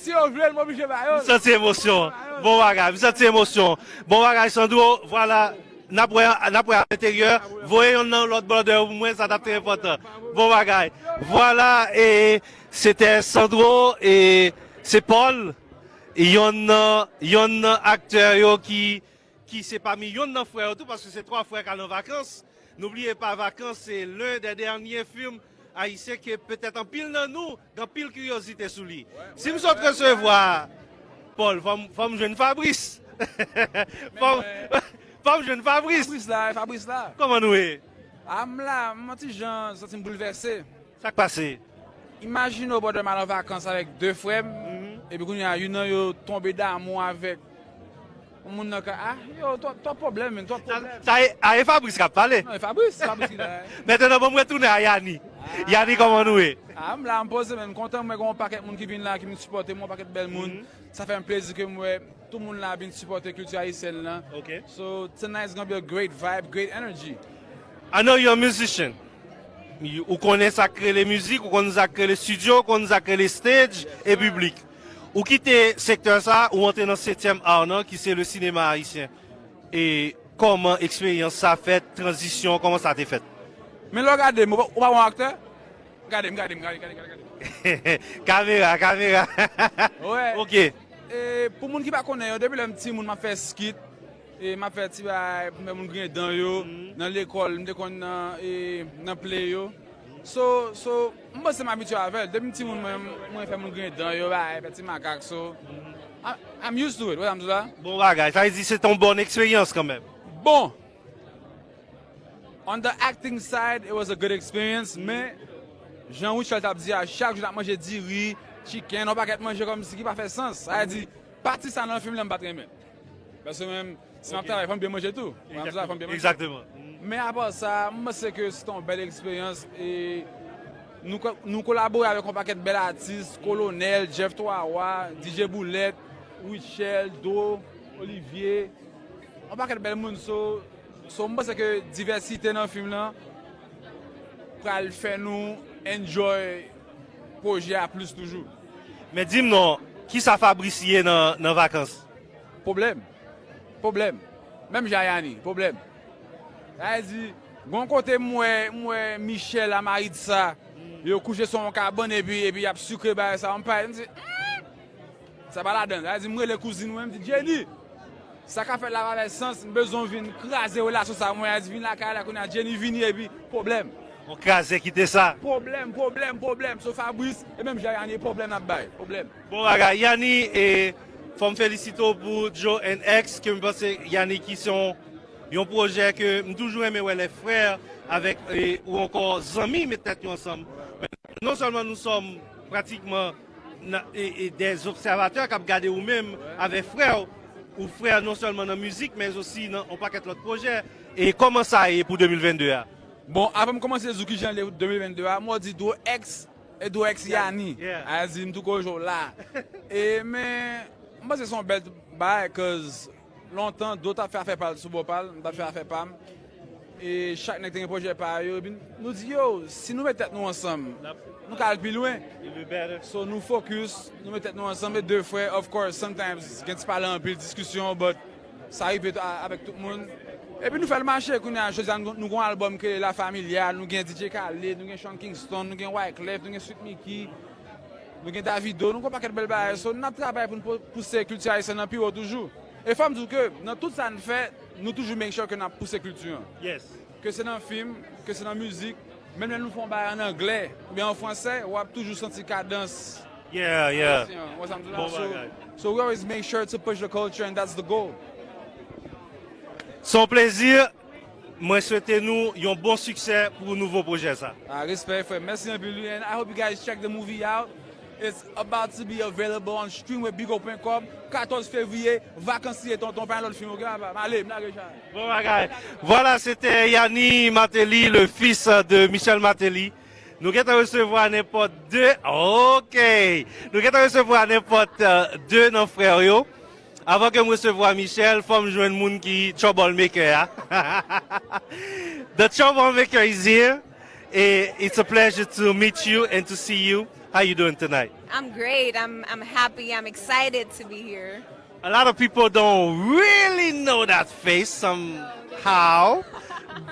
si yo vle l, m oblije ba yo l. M santi emosyon. Bon bagay, m santi emosyon. Bon bagay, Sandro, vwala, n ap wè, n ap wè a lenteryè. Voye yonn nan lòt brother pou mwen, sa t ap trè enpòtan. Bon bagay. Vwala, e se te Sandro, e se Paul, yonn nan, yonn nan aktè yo ki ki se pami yonn nan frè yo tou, paske se twa frè k al an vakans. N'oubliez pas, vakans se l'un des derniers films ayisyen ke petèt anpil nan nou gen anpil kiryozite sou li. Si m sot resevwa Paul, fò m, fò m jwenn Fabrice. Fò m, fò m jwenn Fabrice. Fabrice la, Fabrice la. Kòman nou ye? A, m la, m yon ti jan santi m boulvèse. Sa k pase? Imajine w, brother, m al an vakans avèk de frè m, epi kounye a, youn nan yo tonbe damou avèk yon moun nan ka, ah, yo, twòp, twòp pwoblèm, men, twòp pwoblèm. Sa, sa e, a, e Fabrice k ap pale. Non, e Fabrice, Fabrice ki la. Mentnan, ban m retounen a Yani. Yani, kòman nou ye? Ah, m la, m poze, men, m kontan, mwen gen yon pakèt moun ki vin la, ki vin sipòte m, yon pakèt bèl moun. Sa fè m plezi ke m wè tout moun la vin sipòte kilti ayisyèn lan. Ok. So, tonight is gonna be a great vibe, great energy. I know you're a musician. Ou konnen sa k rele mizik, ou konnen sa k rele studio, ou konnen sa k rele stage e piblik. Ou kite sektè sa, ou antre nan setyèm art nan, ki se le sinema ayisyen. E kòman eksperyans sa fèt, tranzisyon, kòman sa te fèt? Men lè w gade m, ou pa, ou pa wè yon aktè? Gade m, gade m, gade, gade, gade, gade. Kamera, kamera. Wè. Ok. E pou moun ki pa konnen yo, depi lè m timoun, m ap fè skit. E m ap fè ti bagay pou m fè moun griyen dan yo. Nan lekòl, m te konn nan, e, nan play yo. So, so, m panse m abitye avè l. Depi m timoun, mwen, mwen fè moun griyen dan yo, bagay, fè ti makak, so, I, I'm used to it, wè sa m di la? Bon bagay, sa vle di se te yon bòn eksperyans kanmenm. Bon, on the acting side, it was a good experience, men, jan Rutshelle t ap di a, chak jou n ap manje diri, chicken, yon pakèt manje kòmsi ki pa fè sans. Sa vle di, pati sa nan fim lan m pa t renmen. Paske menm, si m ap travay, fò m byen manje tou. Mwen, m ap travay, fò m byen manje. Egzakteman. Men apa sa, m panse ke se te yon bèl eksperyans e nou, ko- nou kolabore avèk yon pakèt bèl atis, Kolonèl, Jeff Twa Wa, D J Boulèt, Rutshelle, Do, Olivier, yon pakèt bèl moun. So, so m panse ke divèsite nan fim lan pral fè nou enjoy pwojè a plis toujou. Men di m non, kisa Fabrice ye nan, nan vakans? Pwoblèm. Pwoblèm. Menm jan a Yani, pwoblèm. Sa vle di, gon kote m wè, m wè Michel a Maritza, yo kouche sou yon kabann epi, epi y ap sikre bagay sa. M pale, m di, "Hmm, sa pa ladan." Sa vle di, m rele kouzin mwen, m di, "Jenny, sa k ap fèt la pa fè sans, m bezwen w vin kraze relasyon sa." Mwen a di, "Vin lakay la kounye a, Jenny vini epi pwoblèm." Yon kraze kite sa. Pwoblèm, pwoblèm, pwoblèm. So Fabrice, e menm jan a Yani, pwoblèm n ap bay. Pwoblèm. Bon bagay, Yani, e fò m felisite w pou Joe and X, ke m panse Yani ki se yon, yon pwojè ke m toujou renmen wè lè frè avèk, e, ou ankò zanmi met tèt yo ansanm. Non sèlman nou sòm pratikman nan, e, e, dè obsèvatè k ap gade ou menm avèk frè w, ou frè non sèlman nan mizik, men osi nan yon pakèt lòt pwojè. E kòman sa ye pou de mil venn de a? Bon, avan m kòmanse di w kijan l ye de mil venn de a, m wè w di Duo X, e Duo X Yani. Yeah. A di m tou kojo la. E men, m panse se yon bèl bagay, cause lontan, Do t ap fè afè pa l sou bò pa l, m t ap fè afè pa m. E chak nèg te gen pwojè pa yo. Epi nou di, yo, si nou met tèt nou ansanm, nou ka al pi lwen. So nou fokis, nou met tèt nou ansanm, e de frè, of course, sometimes, gen ti pale anpil, diskisyon, but sa rive a- avèk tout moun. Epi nou fè l mache, kounye a, jodi a, nou, nou gen yon albòm ke La Familia, nou gen D J Khaled, nou gen Sean Kingston, nou gen Wyclef, nou gen Sweet Micky, nou gen Davido, nou gen yon pakèt bèl bagay. So, n ap travay pou n pou- pouse kilti ayisyèn nan pi wo toujou. E fò m di w ke nan tout sa n fè, nou toujou make sure ke n ap pouse kilti an. Yes. Ke se nan fim, ke se nan mizik, menm lè nou fè yon bagay an anglè oubyen an fransè, w ap toujou santi kadans Yeah, yeah. Ayisyen an. Wè sa m di la? Bon So, bagay. So we always make sure to push the culture and that's the goal. Se yon plezi. Mwen swete nou yon bon siksè pou nouvo pwojè sa. Ah, respè, frè. Mèsi anpil, wi. And I hope you guys check the movie out. It's about to be available on streamwebbigo pwen kòm, katòz fevriye, Vakansiye Tonton, pa yon lòt fim, ok, papa? M ale, m lage chay. Bon bagay. Vwala, se te Yani Martelly, le fils de Michel Martelly. Nou gentan resevwa nenpòt de, ok. Nou gentan resevwa nenpòt, euh, de nan frè yo. Avan ke m resevwa Michel, fò m jwenn moun ki troublemaker a. The troublemaker is here. Eh, it's a pleasure to meet you and to see you. How you doing tonight? I'm great. I'm I'm happy. I'm excited to be here. A lot of people don't really know that face somehow,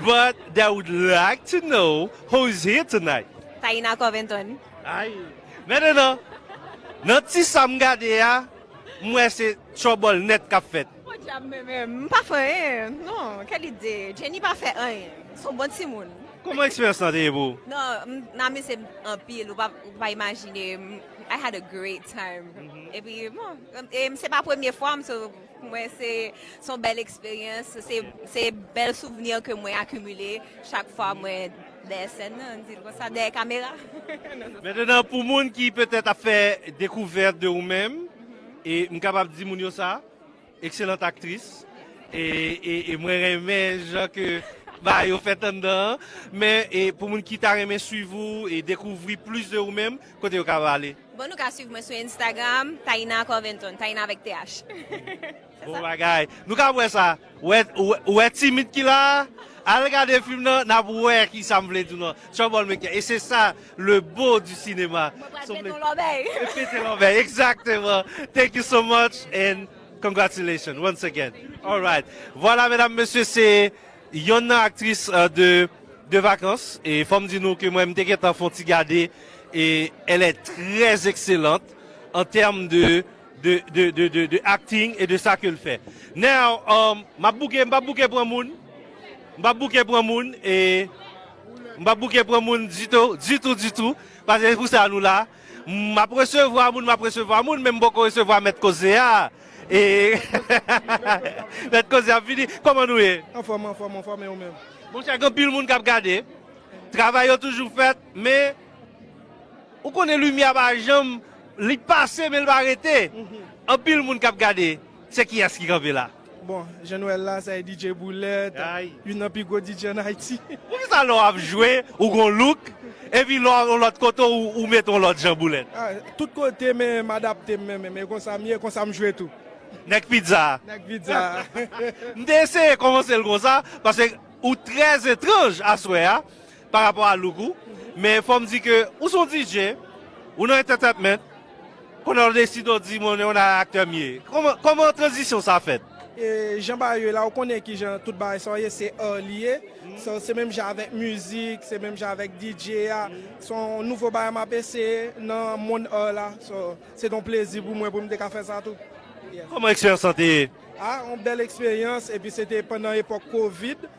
but they would like to know who is here tonight. Taina Covington. Ay. Mentnan, nan ti sa m gade a, m wè se trouble nèt k ap fèt. Podyab, men, men, m pa fè anyen. Non, quelle idée. Jenny pa fè anyen. Se yon bon timoun. Kòman eksperyans lan te ye pou ou? Non, m, m amize m anpil, ou pa, ou pa imajine. M, I had a great time. Epi, bon, e, se pa premye fwa m, so, pou mwen, se, se yon bèl eksperyans. Se, se bèl souvni ke mwen akimile chak fwa mwen dèyè sèn nan, m di l konsa, dèyè kamera. Mentnan, pou moun ki petèt ap fè dekouvèt de ou menm, e m kapab di moun yo sa, excellente actrice. E, e, e mwen renmen jan ke bagay yo fèt anndan an. Men, e pou moun ki ta renmen swiv ou e dekouvri plis de ou menm, kote yo ka ale? Bon, nou ka swiv mwen sou Instagram, Taina Covington, Taina avèk T H. Bon bagay. Nou ka wè sa. Ou wè, ou wè, ou wè timid ki la a? Al gade fim nan, n ap wè ki sa m vle di w nan. Troublemaker. E se sa le beau du cinéma. Mwen pral pete yon lòbèy. E pete lòbèy, exactement. Thank you so much and congratulations once again. All right. Voilà, medam, mesye, se yonn nan aktris euh, de, de Vacances. E fò m di nou ke mwen, m te gentan fè yon ti gade. Et elle est très excellente en termes de, de, de, de, de, de acting et de ça qu'elle fait. Now, um, m ap bouke, m p ap bouke pran moun. M p ap bouke pran moun e m p ap bouke pran moun ditou, ditou, ditou. Paske se pou sa nou la. M ap resevwa moun, m ap resevwa moun, men m poko resevwa mèt koze a. E mèt koze ap vini. Kòman nou ye? Anfòm, anfòm, anfòm, e ou menm? Monchè, gen anpil moun k ap gade. Travay yo toujou fèt, men ou konnen limyè pa janm, li pase, men l pa rete. Anpil moun k ap gade. Se kiyès ki kanpe la? Bon, Jean Noël la, sa e D J Boulèt, youn nan pi gwo D J ann Ayiti. Poukisa lè w ap jwe, ou gon look, epi lè w yon lòt kote, ou, ou mete yon lòt jan Boulèt? Ah, tout kote, men m adapte m, men, men, men konsa m ye, konsa m jwe tou. Nèg pizza. Nèg pizza. M te eseye kòmanse l konsa, paske ou trè etranj aswè a, pa rapò a look ou. Men fò m di ke ou se yon D J, ou nan entertainment, konnen w deside w di, "Mwen, yon aktè m ye." Kòman, kòman tranzisyon sa fèt? E jan bagay yo la, ou konnen ki jan tout bagay sa yo ye, se art li ye. So, se menm jan avèk mizik, se menm jan avèk D J a. Se yon nouvo bagay m ap eseye nan mond art la. So, se te yon plezi pou mwen pou m te ka fè sa tou. Yes. Kòman eksperyans lan te ye? Ah, yon bèl eksperyans, epi se te pandan epòk kovid.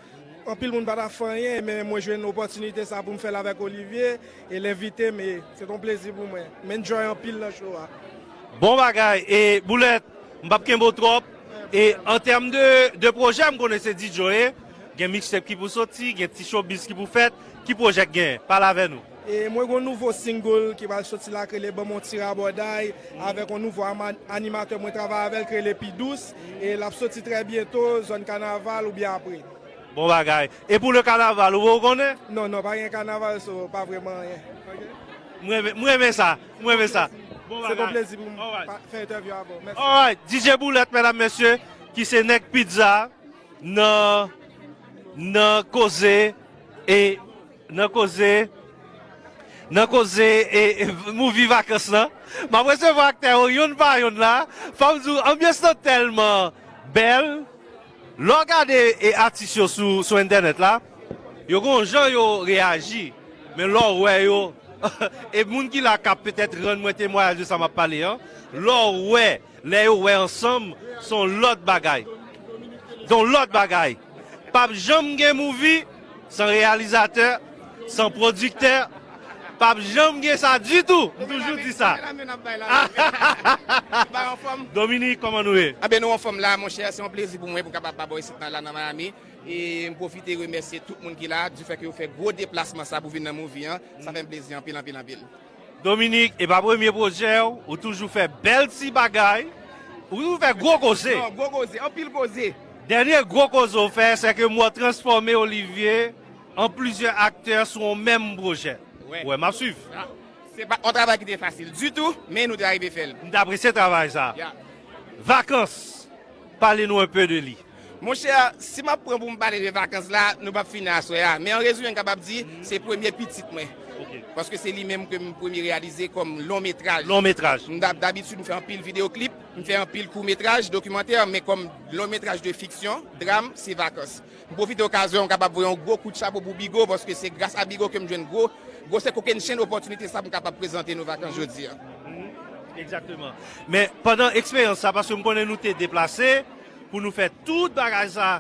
Anpil moun pa t ap fè anyen, men mwen jwenn opòtinite sa pou m fè l avèk Olivier, e l envite m, e se t yon plezi pou mwen. M enjoy anpil nan show a. Bon bagay, e Boulèt, m p ap kenbe w twòp. E an tèm de, de pwojè, m konnen se D J w ye, gen mixtape ki pou soti, gen ti showbiz ki pou fèt. Ki pwojè k genyen? Pale avè nou. E mwen gen yon nouvo single ki pral soti la, k rele Ban m yon ti rabòday, avèk yon nouvo ama-, animatè mwen travay avè l, k rele Pi Dous. E l ap soti trè byento, zòn kanaval oubyen apre. Bon bagay. E pou le kanaval, ou poko konnen? Non, non, pa gen kanaval, so pa vrèman anyen. M renmen, m renmen sa, m renmen sa. Bon bagay. Se yon plezi pou m fè entèvyou avè w. Mèsi. Alright, D J Boulèt, medam, mesye, ki se nèg pizza nan, nan koze e nan koze, nan koze e, e movie Vakans lan. M ap resevwa aktè yo yonn pa yonn la. Fò m di w, anbyans lan tèlman bèl. Lè w gade e atis yo sou, sou entènèt la, yo gon jan yo reyaji. Men lè w wè yo, e moun ki la k ap petèt rann mwen temwayaj de sa m ap pale an, lè w wè lè yo wè ansanm, se yon lòt bagay. Se yon lòt bagay. P ap janm gen movie san reyalizatè, san pwodiktè. P ap janm gen sa ditou. M toujou di sa. Dominique, kòman nou ye? Anben, nou anfòm la, monchè. Se yon plezi pou mwen pou m kapab ba bò isit nan, la nan Miami. E m pwofite remèsye tout moun ki la, du fait que yo fè gwo deplasman sa pou vin nan movie an. Sa fè m plezi anpil, anpil, anpil. Dominique, e pa premye pwojè w, ou toujou fè bèl ti bagay, ou toujou fè gwo koze. Non, gwo koze, anpil koze. Dènye gwo koze w fè, se ke m wè w transfòme Olivier an plizyè aktè sou yon menm pwojè. Wè. Wè, m ap swiv. Ah, se pa yon travay ki te fasil ditou, men nou te arive fè l. M t apresye travay sa. Ya. Vakans, pale nou un peu de li. Monchè, si m ap pran pou m pale de Vakans la, nou p ap fini aswè a. Men an rezime, m kapab di, se premye pitit mwen. Ok. Paske se li menm ke m premye reyalize kòm long metraj. Long metraj. M dab-, dabitid, m fè anpil videyo klip, m fè anpil kou metraj, dokimantè, men kòm long metraj de fiksyon, dram, se Vakans. M pwofite okazyon an, m kapab voye yon gwo kout chapo pou Bigo, paske se gras a Bigo ke m jwenn gwo, gwosè kokennchenn opòtinite sa pou m kapab prezante nou Vakans jodi a. Egzakteman. Men pandan eksperyans sa, paske m konnen nou te deplase pou nou fè tout bagay sa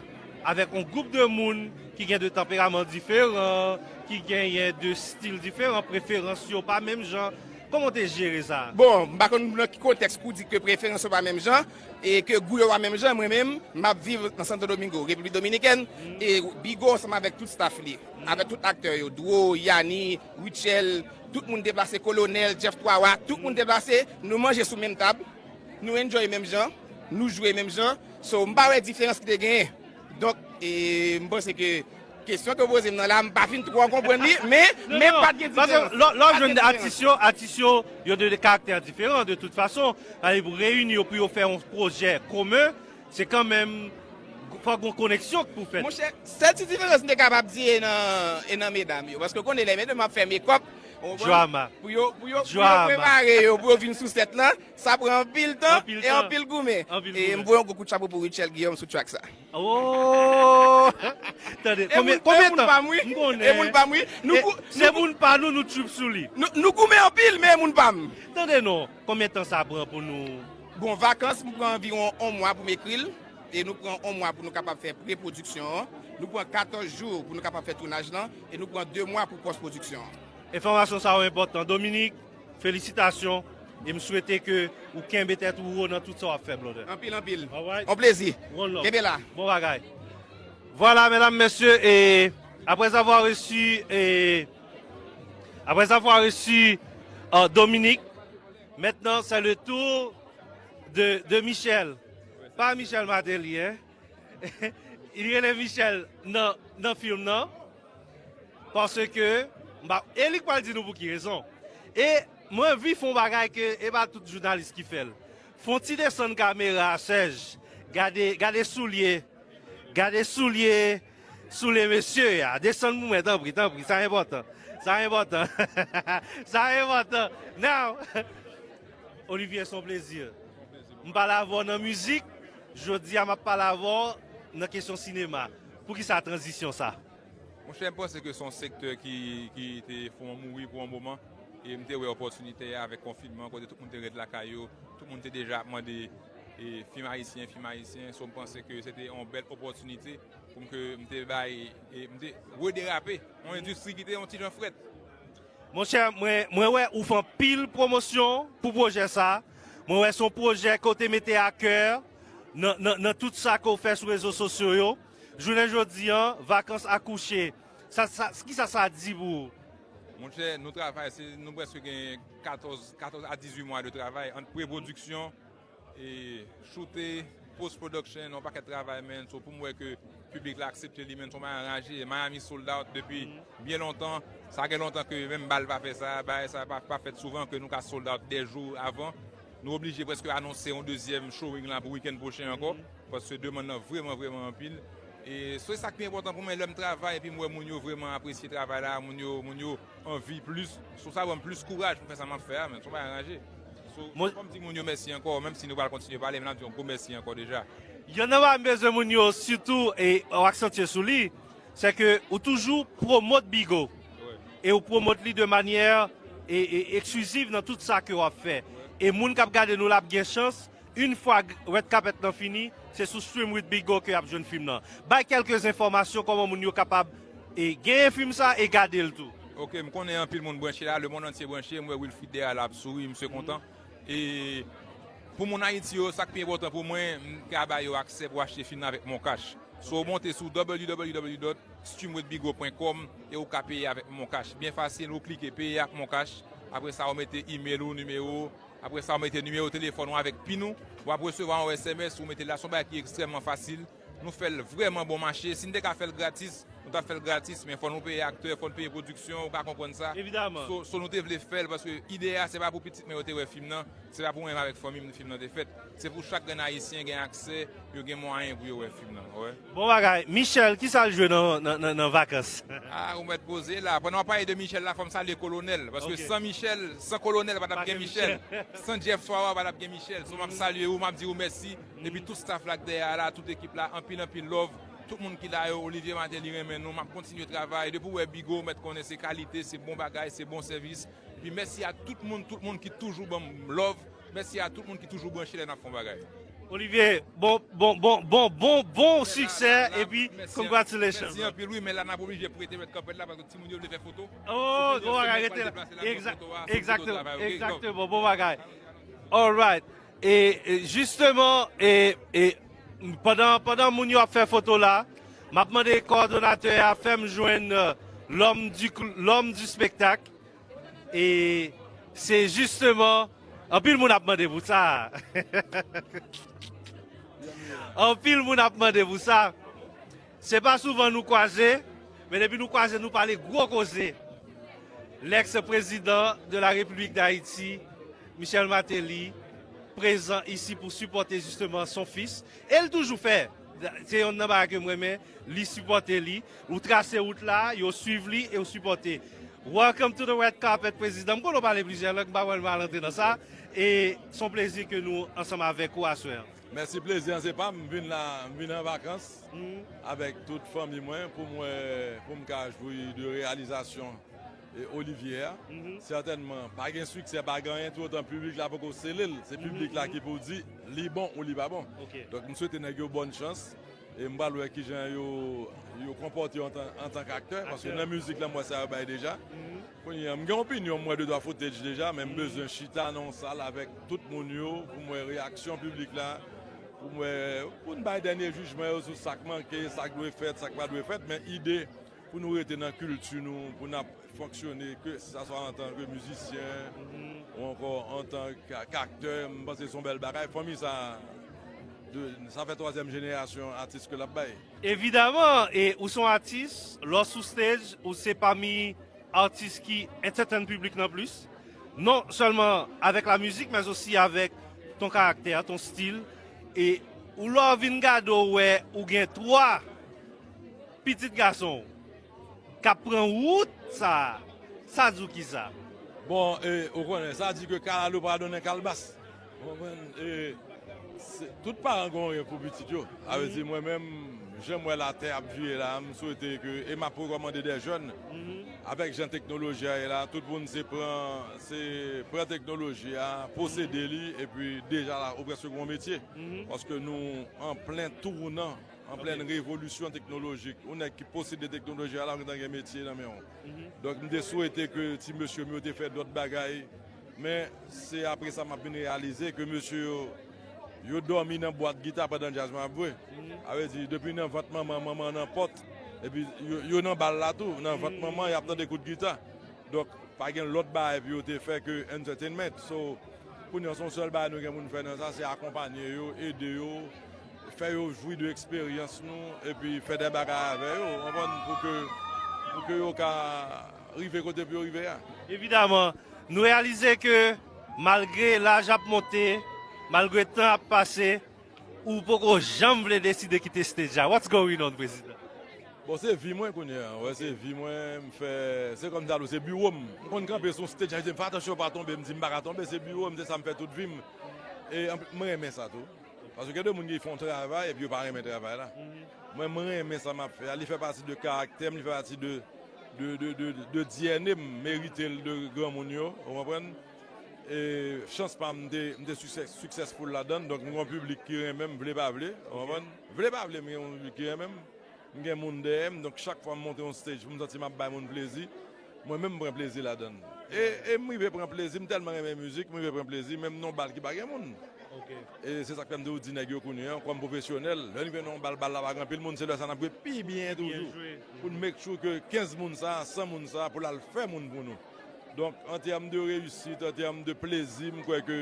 avèk yon gwoup de moun ki gen de tanperaman diferan, ki genyen de stil diferan, preferans yo pa menm jan. Kòman w te jere sa? Bon, m pa konn nan ki kontèks pou w di ke preferans yo pa menm jan, e ke gou yo pa menm jan. Mwen menm, m ap viv nan Santo Domingo, Repiblik Dominikèn, e Bigo ansanm avèk tout staff li, avèk tout aktè yo, Dro, Yani, Rutshelle, tout moun deplase, Kolonèl, Jeff Twawa, tout moun deplase, nou manje sou menm tab, nou enjoy menm jan, nou jwe menm jan. So, m pa wè diferans ki te genyen. Donk, e, m panse ke kesyon ke w poze m nan la, m pa fin twò konprann li, men, men pa t gen diferans. Lè, lè w jwenn atis yo, atis yo, yo de, de karaktè diferan, de tout fason. Sa vle di pou reyini yo, pou yo fè yon pwojè komen, se kanmenm, Fòk gon koneksyon k pou fèt. Monchè, sèl ti diferans m te kapab di e nan, e nan medam yo. Paske w konnen lè medam ap fè mekòp, ou konprann? Drama. Pou yo, pou yo, pou yo Drama. prepare yo, pou yo vin sou sèt lan, sa pran anpil tan Anpil e tan. anpil goumen. Anpil E goumen. m voye yon gwo kout chapo pou Rutshelle Guillaume sou track sa. Oh! Tande, E konbyen, moun, konbyen e moun tan? pa m, wi. M konnen. E moun pa m, wi. Nou, E gou- se nou, moun pa nou, nou trip sou li. nou, nou goumen anpil, men e moun pa m. Tande non, konbyen tan sa pran pou nou? Bon, vakans, m pran anviwon yon mwa pou m ekri l. E nou pran yon mwa pou nou kapab fè pre-pwodiksyon an. Nou pran katòz jou pou nou kapab fè tounaj lan. E nou pran de mwa pou pòs-pwodiksyon an. Enfòmasyon sa yo enpòtan. Dominique, felisitasyon. E m swete ke ou kenbe tèt ou wo nan tout sa w ap fè, brother. Anpil, anpil. Alright. On plezi. One love. Kenbe la. Bon bagay. Voilà, mesdames, messieurs, et après avoir reçu, et après avoir reçu euh, Dominique, maintenant c'est le tour de, de Michel. Pa Michel Martelly, hein? Li rele Michel nan, nan fim nan. Paske, m pa, e li k pral di nou pou ki rezon. E mwen anvi fè yon bagay ke e pa tout jounalis ki fè l. Fè yon ti desann kamera a, Serge. Gade, gade soulye. Gade soulye, soulye mesye a. Desann pou mwen, tanpri, tanpri. Sa enpòtan. Sa enpòtan. Sa enpòtan. Now, Olivier, se yon plezi. M pale avè w nan mizik, jodi a m ap pale avè w nan kesyon sinema. Poukisa tranzisyon sa? Monchè, m panse ke se yon sektè ki, ki te fè mwen mouri pou yon moman. E m te wè opòtinite a avèk konfinman, kote tout moun te ret lakay yo, tout moun te deja ap mande e, fim ayisyen, fim ayisyen. So, m panse ke se te yon bèl opòtinite pou m ke m te bay, e m te rederape yon endistri ki te yon ti jan frèt. Monchè, mwen, mwen wè ou fè anpil pwomosyon pou pwojè sa. Mwen wè se yon pwojè ke w te mete a kè nan, nan, nan tout sa ke w fè sou rezo sosyo yo. Jounen jodi an, vakans akouche. Sa, sa, kisa sa di pou ou? Monchè, nou travay, se, nou prèske gen katòz, katòz a dizuit mwa de travay ant pre-pwodiksyon, e, choute, post production, yon pakèt travay, man. So, pou m wè ke piblik la aksepte li, man, se yon bagay anraje. Miami sold out depi byen lontan. Sa gen lontan ke menm bal pa fè sa, bagay sa pa, pa fèt souvan ke nou ka sold out de jou avan. Nou oblije prèske anonse yon dezyèm showing la pou wikenn pwochen ankò, paske demann nan vrèman, vrèman anpil. E se sa k pi enpòtan pou mwen, lè m travay epi m wè moun yo vrèman apresye travay la, moun yo, moun yo anvi plis. So, sa ban m plis kouraj pou m fè sa m ap fè a, men se yon bagay anraje. So, Mwen fò m di moun yo mèsi ankò, menm si nou pral kontinye pale, men n ap di yon gwo mèsi ankò deja. Yonn nan bagay m bezwen moun yo sitou e w aksantye sou li, se ke ou toujou pwomot Bigo. E ou pwomot li de manyè e, e, ekspliziv nan tout sa ke w ap fè. E moun k ap gade nou la ap gen chans, yon fwa Red Carpet lan fini, se sou Swim with Bigo ke y ap jwenn fim nan. Bay kèlke enfòmasyon kòman moun yo kapab e, genyen fim sa e gade l tou. Ok, m konnen anpil moun branche la, lemonn antye branche, m wè Wilfrid dèyè la ap souri, misye kontan. E pou moun Ayiti yo, sa k pi enpòtan pou mwen, m ka ba yo aksè pou achte fim nan avèk Moncash. So, w monte sou w w w dot stream with bigo pwen kòm e ou ka peye avèk Moncash. Byen fasil, ou klike peye ak Moncash. Apre sa, ou mete email ou, nimewo w. Apre sa, ou mete nimewo telefòn ou avèk pin ou. W ap resevwa yon S M S, ou mete l la. Se yon bagay ki ekstrèmman fasil. Nou fè l vrèman bon mache. Si n te ka fè l gratis, nou t ap fè l gratis, men fò nou peye aktè, fò n peye pwodiksyon, ou ka konprann sa. Evidaman. So, so nou te vle fè l, paske ide a, se pa pou pitit mwen yo te wè fim nan, se pa pou mwen menm avèk fanmi m fim nan te fèt. Se pou chak grenn Ayisyen gen aksè, yo gen mwayen pou yo wè fim nan, w wè. Bon bagay. Michel, kisa l jwe nan, nan, nan, nan vakans? Ah, ou mèt poze la. Pandan w ap pale de Michel la, fò m salye Kolonèl, paske Ok. san Michel, san Kolonèl, pa t ap Pa gen gen Michel. Michel. San Jeff Swawa, pa t ap gen Michel. So, m ap salye ou, m ap di ou mèsi. Epi tout staff la k dèyè a la, tout ekip la, anpil, anpil love. Tout moun ki la yo, Olivier Martelly renmen nou, m ap kontinye travay. Depi w wè Bigo, w mèt konnen se kalite, se bon bagay, se bon sèvis. Epi mèsi a tout moun, tout moun ki toujou ban m love. Mèsi a tout moun ki toujou branche lè n ap fè yon bagay. Olivier, bon, bon, bon, bon, bon, bon siksè, epi congratulations. Mèsi anpil, wi, men la n ap oblije prete Red Carpet la, paske timoun yo vle fè foto. Oh, bon bagay, rete la. Egzakteman, bon bagay. Alright. E, e jisteman, e, e pandan, pandan moun yo ap fè foto la, m ap mande kowòdonatè a fè m jwenn euh, l'homme du, cl- l'homme du spectacle. E se jisteman, anpil moun ap mande pou sa. Anpil moun ap mande pou sa. Se pa souvan nou kwaze, men depi nou kwaze, nou pale gwo koze. L'ex-président de la République d'Haïti, Michel Martelly, prezan isi pou sipòte jisteman son fis. E l toujou fè. Se yonn nan bagay ke m renmen, li sipòte li. Ou trase wout la, yo swiv li e ou sipòte. Welcome to the red carpet, Prezidan. M konnen w pale plizyè lang, m pa pral mal antre nan sa. E se yon plezi ke nou ansanm avèk ou aswè a. Mèsi, plezi an se pa m. M vin la, m vin an vakans avèk tout fanmi mwen pou mwen, pou m ka jwi de reyalizasyon e Olivier a. Sètènman, pa gen siksè, pa gen anyen, toutotan piblik la poko sele l. Se piblik la ki pou di li bon ou li pa bon. Donk, m swete nèg yo bòn chans. E m pral wè kijan yo, yo konpòte yo antan, antank aktè. Paske nan mizik la, m wè sa yo bay deja. Kounye a, m gen opinyon, m wè de twa footage deja, men m bezwen chita nan yon sal avèk tout moun yo, pou m wè reyaksyon piblik la, pou m wè, pou n bay dènye jijman yo sou sa k manke, sa k dwe fèt, sa k pa dwe fèt, men ide pou nou rete nan kilti nou, pou n ap fonksyone, ke sa swa antanke mizisyen ou ankò antanke aktè, m panse se yon bèl bagay. Fanmi sa, de, sa fè twazyèm jenerasyon atis ke l ap bay. Evidaman, e ou se yon atis, lè w sou stage, ou se pami atis ki entertain piblik nan plis. Non sèlman avèk la mizik, men osi avèk ton karaktè, ton stil. E ou lè w vin gade w wè ou gen twa pitit gason w k ap pran wout sa a, sa di w kisa? Bon, e, ou konnen, sa di ke kalalou pa donnen kalbas. Ou konprann? E, se, tout paran gen yon rèv pou pitit yo. Sa vle di, mwen menm, jan m wè latè ap vire la, m swete ke, e m ap rekòmande dè jèn, avèk jan teknoloji a ye la, tout moun se pran, se pran teknoloji a, posede li, epi deja la, ou prèske gen yon metye. Paske nou an plen tounan, an plen revolisyon teknolojik. Yon nèg ki posede teknoloji a la, ou gentan gen metye nan men w. Donk, m te swete ke ti mesye m yo te fè dòt bagay, men se apre sa m ap vin reyalize ke mesye yo, yo dòmi nan bwat gita pandan djaz mwen ap jwe. Sa vle di, depi nan vant manman, manman nan pòt, epi yo, yo nan bal la tou, nan vant manman, y ap tande kout gita. Donk, pa gen lòt bagay pou yo te fè ke entertainment. So, kounye a, se yon sèl bagay nou gen pou n fè nan sa, se akonpanye yo, ede yo, fè yo jwi de eksperyans nou, epi fè de bagay avè yo, w konprann, pou ke, pou ke yo ka rive kote pou yo rive a. Evidaman, nou reyalize ke malgre laj ap monte, malgre tan ap pase, ou poko janm vle deside kite stage la. What's going on, Prezidan? Bon, se vi mwen kounye a. Wè, se vi mwen, m fè, se kòm sa tou, se biwo m. M konn kanpe sou stage, a di m, "Fè atansyon, pa tonbe." M di, "M pa ka tonbe, se biwo m, se sa m fè tout vi m." E anpli, mwen renmen sa tou. Paske gen de moun ki fè yon travay epi yo pa renmen travay la. Mwen, mwen renmen sa m ap fè a. Li fè pati de karaktè m, li fè pati de, de, de, de, de D N A m, m erite l de granmoun yo, ou konprann? E chans pa m, m te, m te success-, successful ladan l, donk m gen yon piblik ki renmen m, vle pa vle, ou konprann? Vle pa vle, m gen yon piblik ki renmen m. M gen moun dèyè m, donk chak fwa m monte yon stage pou m santi m ap bay moun plezi, mwen menm m pran plezi ladan l. E, e m rive pran plezi, m tèlman renmen mizik, m rive pran plezi, menm nan yon bal ki pa gen moun. E se sa k fè m toujou di nèg yo kounye a, kòm pwofesyonèl, lè n rive nan yon bal, bal la pa gen anpil moun, se lè sa n ap jwe pi byen toujou. Pou n make sure ke kenz moun sa, san moun sa, pou l al fè moun pou nou. Donk, an tèm de reyisit, an tèm de plezi, m kwè ke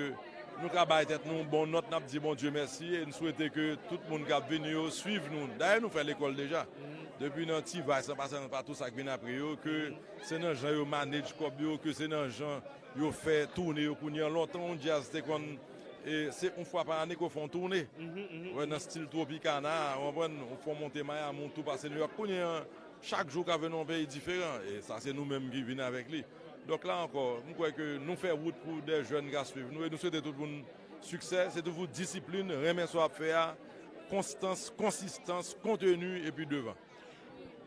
nou ka bay tèt nou yon bon nòt, n ap di Bondye mèsi e n swete ke tout moun k ap vini yo swiv nou. Dayè, nou fè lekòl deja. Depi nan T-Vice an pasan pa tout sa k vin apre yo, ke se nan jan yo manage kòb yo, ke se nan jan yo fè toune yo kounye a. Lontan, yon djaz te konn, e, se yon fwa pa ane ke w fè yon toune. Wè, nan stil Tropicana, ou konprann, ou fè w monte Miami, ou tou pase New York. Kounye a, chak jou w ka vin nan yon peyi diferan. E sa, se nou menm ki vin avèk li. Donk la ankò, m kwè ke nou fè wout pou de jèn ka swiv nou e nou swete tout moun siksè. Se toujou disiplin, renmen sa w ap fè a, konstans, konsistans, konteni epi devan.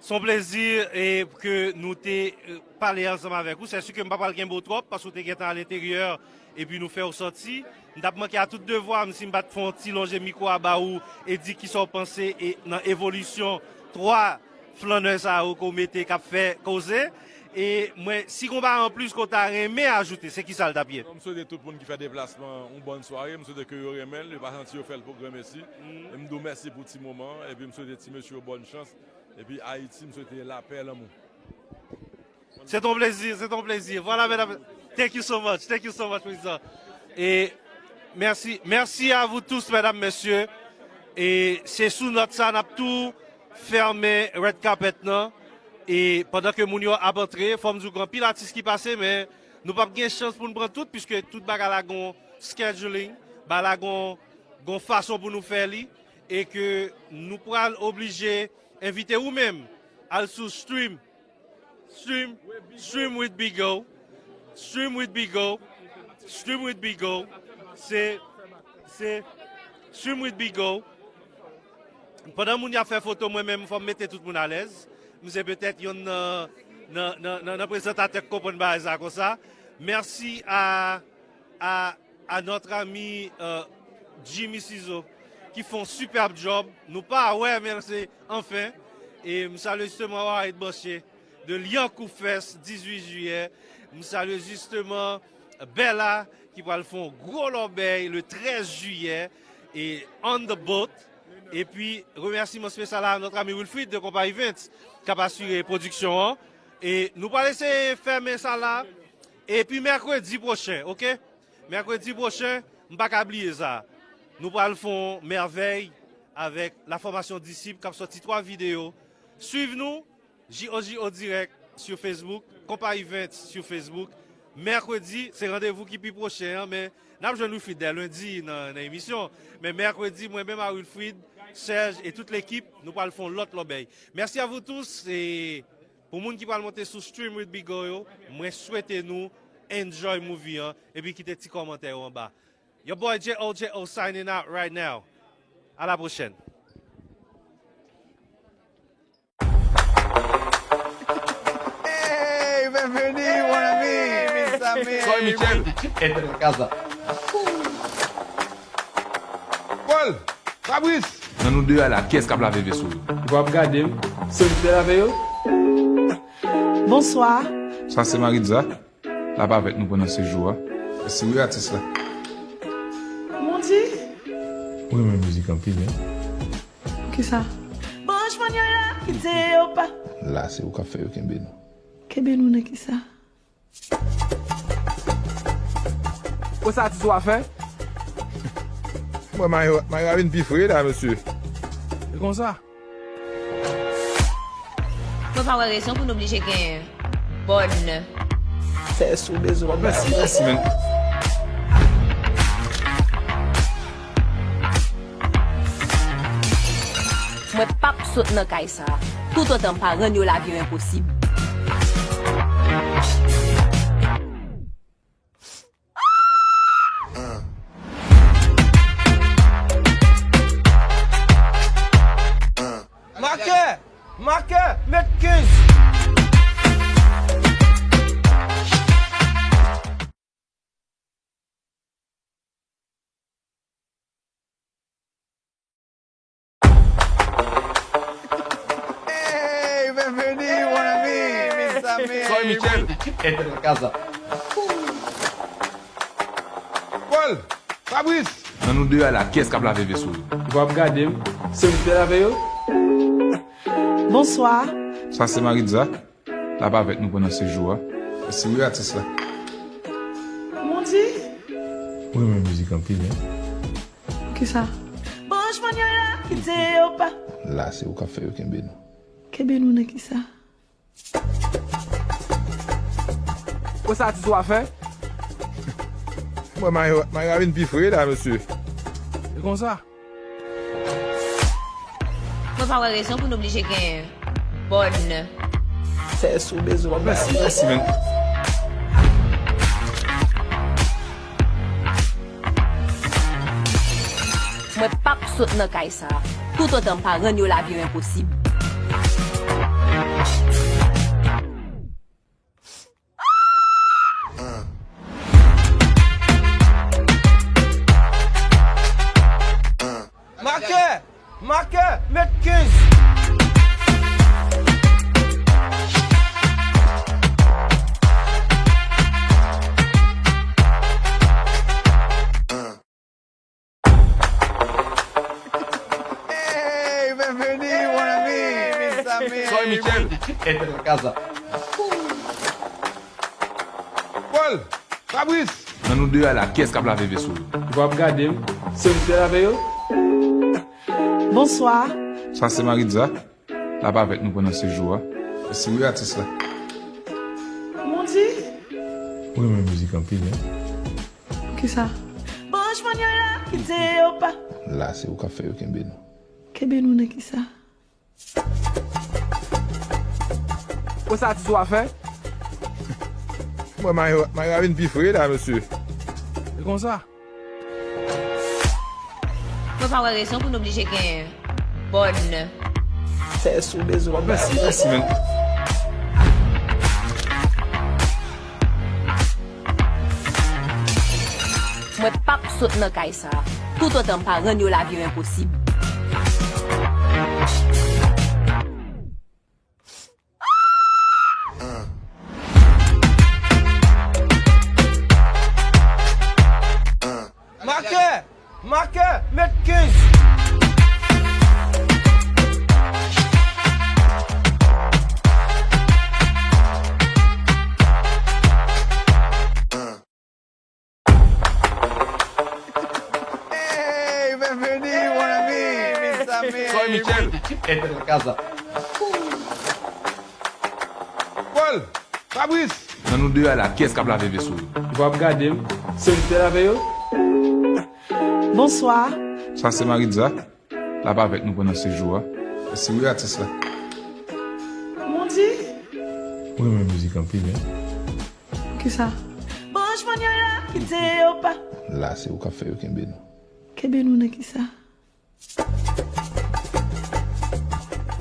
Se yon plezi e ke nou te e, pale ansanm avèk ou. Se si ke m pa pral kenbe w twòp paske w te gentan aleteryè epi nou fè w sòti. M t ap manke a tout devwa m si m pa t fè yon ti lonje mikwo a ba ou e di kisa w panse e nan evolisyon twa flannè sa yo ke w mete k ap fè koze. E mwen, si gon bagay anplis ke w ta renmen ajoute, se kisa l t ap ye? Non, m swete tout moun ki fè deplasman yon bòn sware. M swete ke yo renmen l, yo pa santi yo fè l pou granmesi. E m di w mèsi pou ti moman an, epi m swete ti mesye yo bòn chans. Epi Ayiti, m swete lapè, lanmou. C'est un plaisir, c'est un plaisir. Voilà, mesdames. Thank you so much, thank you so much, Prezidan. E mèsi, mèsi a vous tous, medam, mesye. E se sou nòt sa n ap tou fèmen red carpet nan. E pandan ke moun yo ap antre, fò m di w gen anpil atis ki pase, men nou p ap gen chans pou n pran tout, piske tout bagay la gon scheduling, bagay la gon, gon fason pou nou fè li. E ke nou pral oblije envite ou menm al sou stream, stream, stream with Bigo, stream with Bigo, stream with Bigo, se, se stream with Bigo. Pandan moun y ap fè foto, mwen menm, fò m mete tout moun alèz. M se petèt yonn nan, nan, nan, nan, nan prezantatè k konprann bagay sa konsa. Mèsi a, a, a notre ami, euh, Jimmy Sizo, ki fè yon superb job. Nou pa wè, men se anfen. E m salye jisteman Warid Bòche de Lyankou Fest, dizuit jiyè. M salye jisteman Bella, ki pral fè yon gwo lòbèy le trèz jiyè, e On the Boat. Epi, remèsiman espesyal a notre ami Wilfried de Compa Events, k ap asire pwodiksyon an. E nou pral eseye fèmen sa la. Epi mèkredi pwochen, oke? Mèkredi pwochen, m pa ka bliye sa. Nou pral fè yon mèvèy avèk la fòmasyon Disip k ap sòti twa videyo. Swiv nou, J O J O Direct sur Facebook, Compa Events sur Facebook. Mèkredi, se randevou ki pi pwochen an, men n ap jwenn Wilfried dè lendi nan, nan emisyon. Men mèkredi, mwen menm a Wilfried, Serge e tout lekip, nou pral fè yon lòt lòbèy. Merci à vous tous, e pou moun ki pral monte sou Stream with Bigo yo, mwen swete nou enjoy movie an, epi kite ti kòmantè yo anba. Your boy J O J O signing out right now. À la prochaine. Hey, bienvenue, mon ami, mis amis. Soy Michel, entre en casa. Paul, Fabrice. Nan nou de a la, kiyès k ap lave veso yo? Ou p ap gade m, se m ki te lave yo. Bonswa. Sa se Maritza. L ap avèk nou pandan sejou a. Mèsi wi atis la. Mon Dye! Ou renmen mizik anpil, en? Kisa? Branch mannyòl la, kite yo pa. La, se ou k ap fè yo kenbe nou. Kenbe nou nan kisa? Wè sa atis ou a fè? Mwen, Mayra, Mayra vin pi fre la, mesye. E konsa? Mwen pa wè rezon pou n oblije gen bòn. Fè sou bezwen. Mèsi, mèsi, men. Mwen p ap sot nan kay sa a, toutotan m pa rann yo lavi yo enposib. Makè! Makè! Met kenz! Hey, bienvenue, mon ami, mis amis. Soy Michel, entre en casa. Paul, Fabrice. Nan nou de a la, kiyès k ap lave veso yo? Ou p ap gade m, se m ki te lave yo. Bonswa. Sa se Maritza. L ap avèk nou pandan sejou a. Mèsi wi atis la. Mon Dye! Ou renmen mizik anpil, en? Kisa? Branch mannyòl la, kite yo pa. La, se ou k ap fè yo kenbe nou. Kenbe nou nan kisa? Wè sa atis ou a fè? Mwen, Mayra, Mayra vin pi fre la, mesye. E konsa? Mwen pa wè rezon pou n oblije gen bòn. Fè sou bezwen. Mèsi, mèsi, men. Mwen p ap sot nan kay sa a, toutotan m pa rann yo lavi yo enposib. Makè! Makè! Met kenz! Hey, bienvenue, mon ami, mis amis. Soy Michel, entre en casa. Paul, Fabrice. Nan nou de a la, kiyès k ap lave veso yo? Ou p ap gade m, se m ki te lave yo. Bonswa. Sa se Maritza. L ap avèk nou pandan sejou a. Mèsi wi atis la. Mon Dye! Ou renmen mizik anpil, en? Kisa? Branch mannyòl la, kite yo pa. La, se ou k ap fè yo kenbe nou. Kenbe nou nan kisa? Wè sa atis ou a fè? Mwen, Mayra, Mayra vin pi fre la, mesye. E konsa? Mwen pa wè rezon pou n oblije gen bòn. Fè sou bezwen. Mèsi, mèsi, men. Mwen p ap sot nan kay sa a, toutotan m pa rann yo lavi yo enposib. Makè! Makè! Met kenz! Hey, bienvenue, mon ami, mes amis. Soy Michel. Entre la casa. Paul, Fabrice. Nan nou de a la, kiyès k ap lave veso yo? Ou p ap gade m, se m ki te lave yo. Bonswa. Sa se Maritza. L ap avèk nou pandan sejou a. Mèsi wi, atis la. Mon Dye. Ou renmen mizik anpil, en? Kisa? Branch mannyòl la, kite yo pa. La, se ou k ap fè yo kenbe nou. Kenbe nou nan kisa?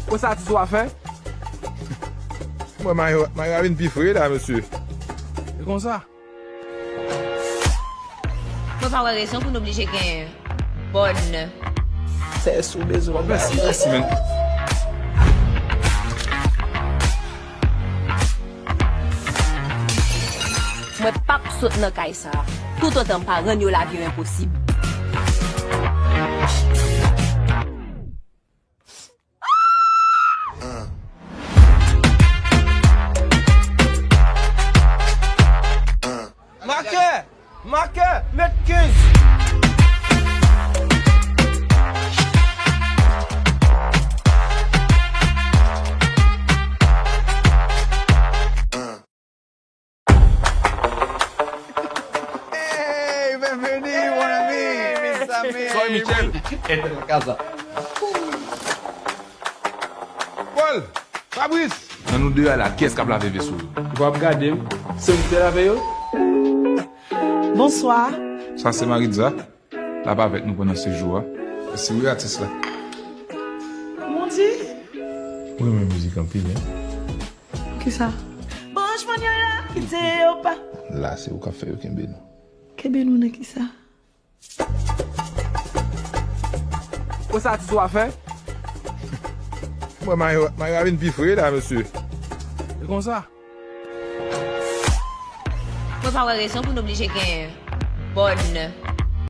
Wè sa atis ou a fè? Mwen, Mayra, Mayra vin pi fre la, mesye. E konsa? Mwen pa wè rezon pou n oblije gen bòn. Fè sou bezwen. Mèsi, mèsi, men. Mwen p ap sot nan kay sa a, toutotan m pa rann yo lavi yo enposib. Makè! Makè! Met kenz! Hey, bienvenue, mon ami, mes amis. Soy Michel. Entre la casa. Paul, Fabrice. Nan nou de a la, kiyès k ap lave veso yo? Ou p ap gade m, se m ki te lave yo. Bonswa. Sa se Maritza. L ap avèk nou pandan sejou a. Mèsi wi, atis la. Mon Dye. Ou renmen mizik anpil, en? Kisa? Branch mannyòl la, kite yo pa. La, se ou k ap fè yo kenbe nou. Kenbe nou nan kisa? Wè sa atis ou a fè? Mwen, Mayra, Mayra vin pi fre la, mesye. E konsa? Mwen pa wè rezon pou n oblije gen bòn.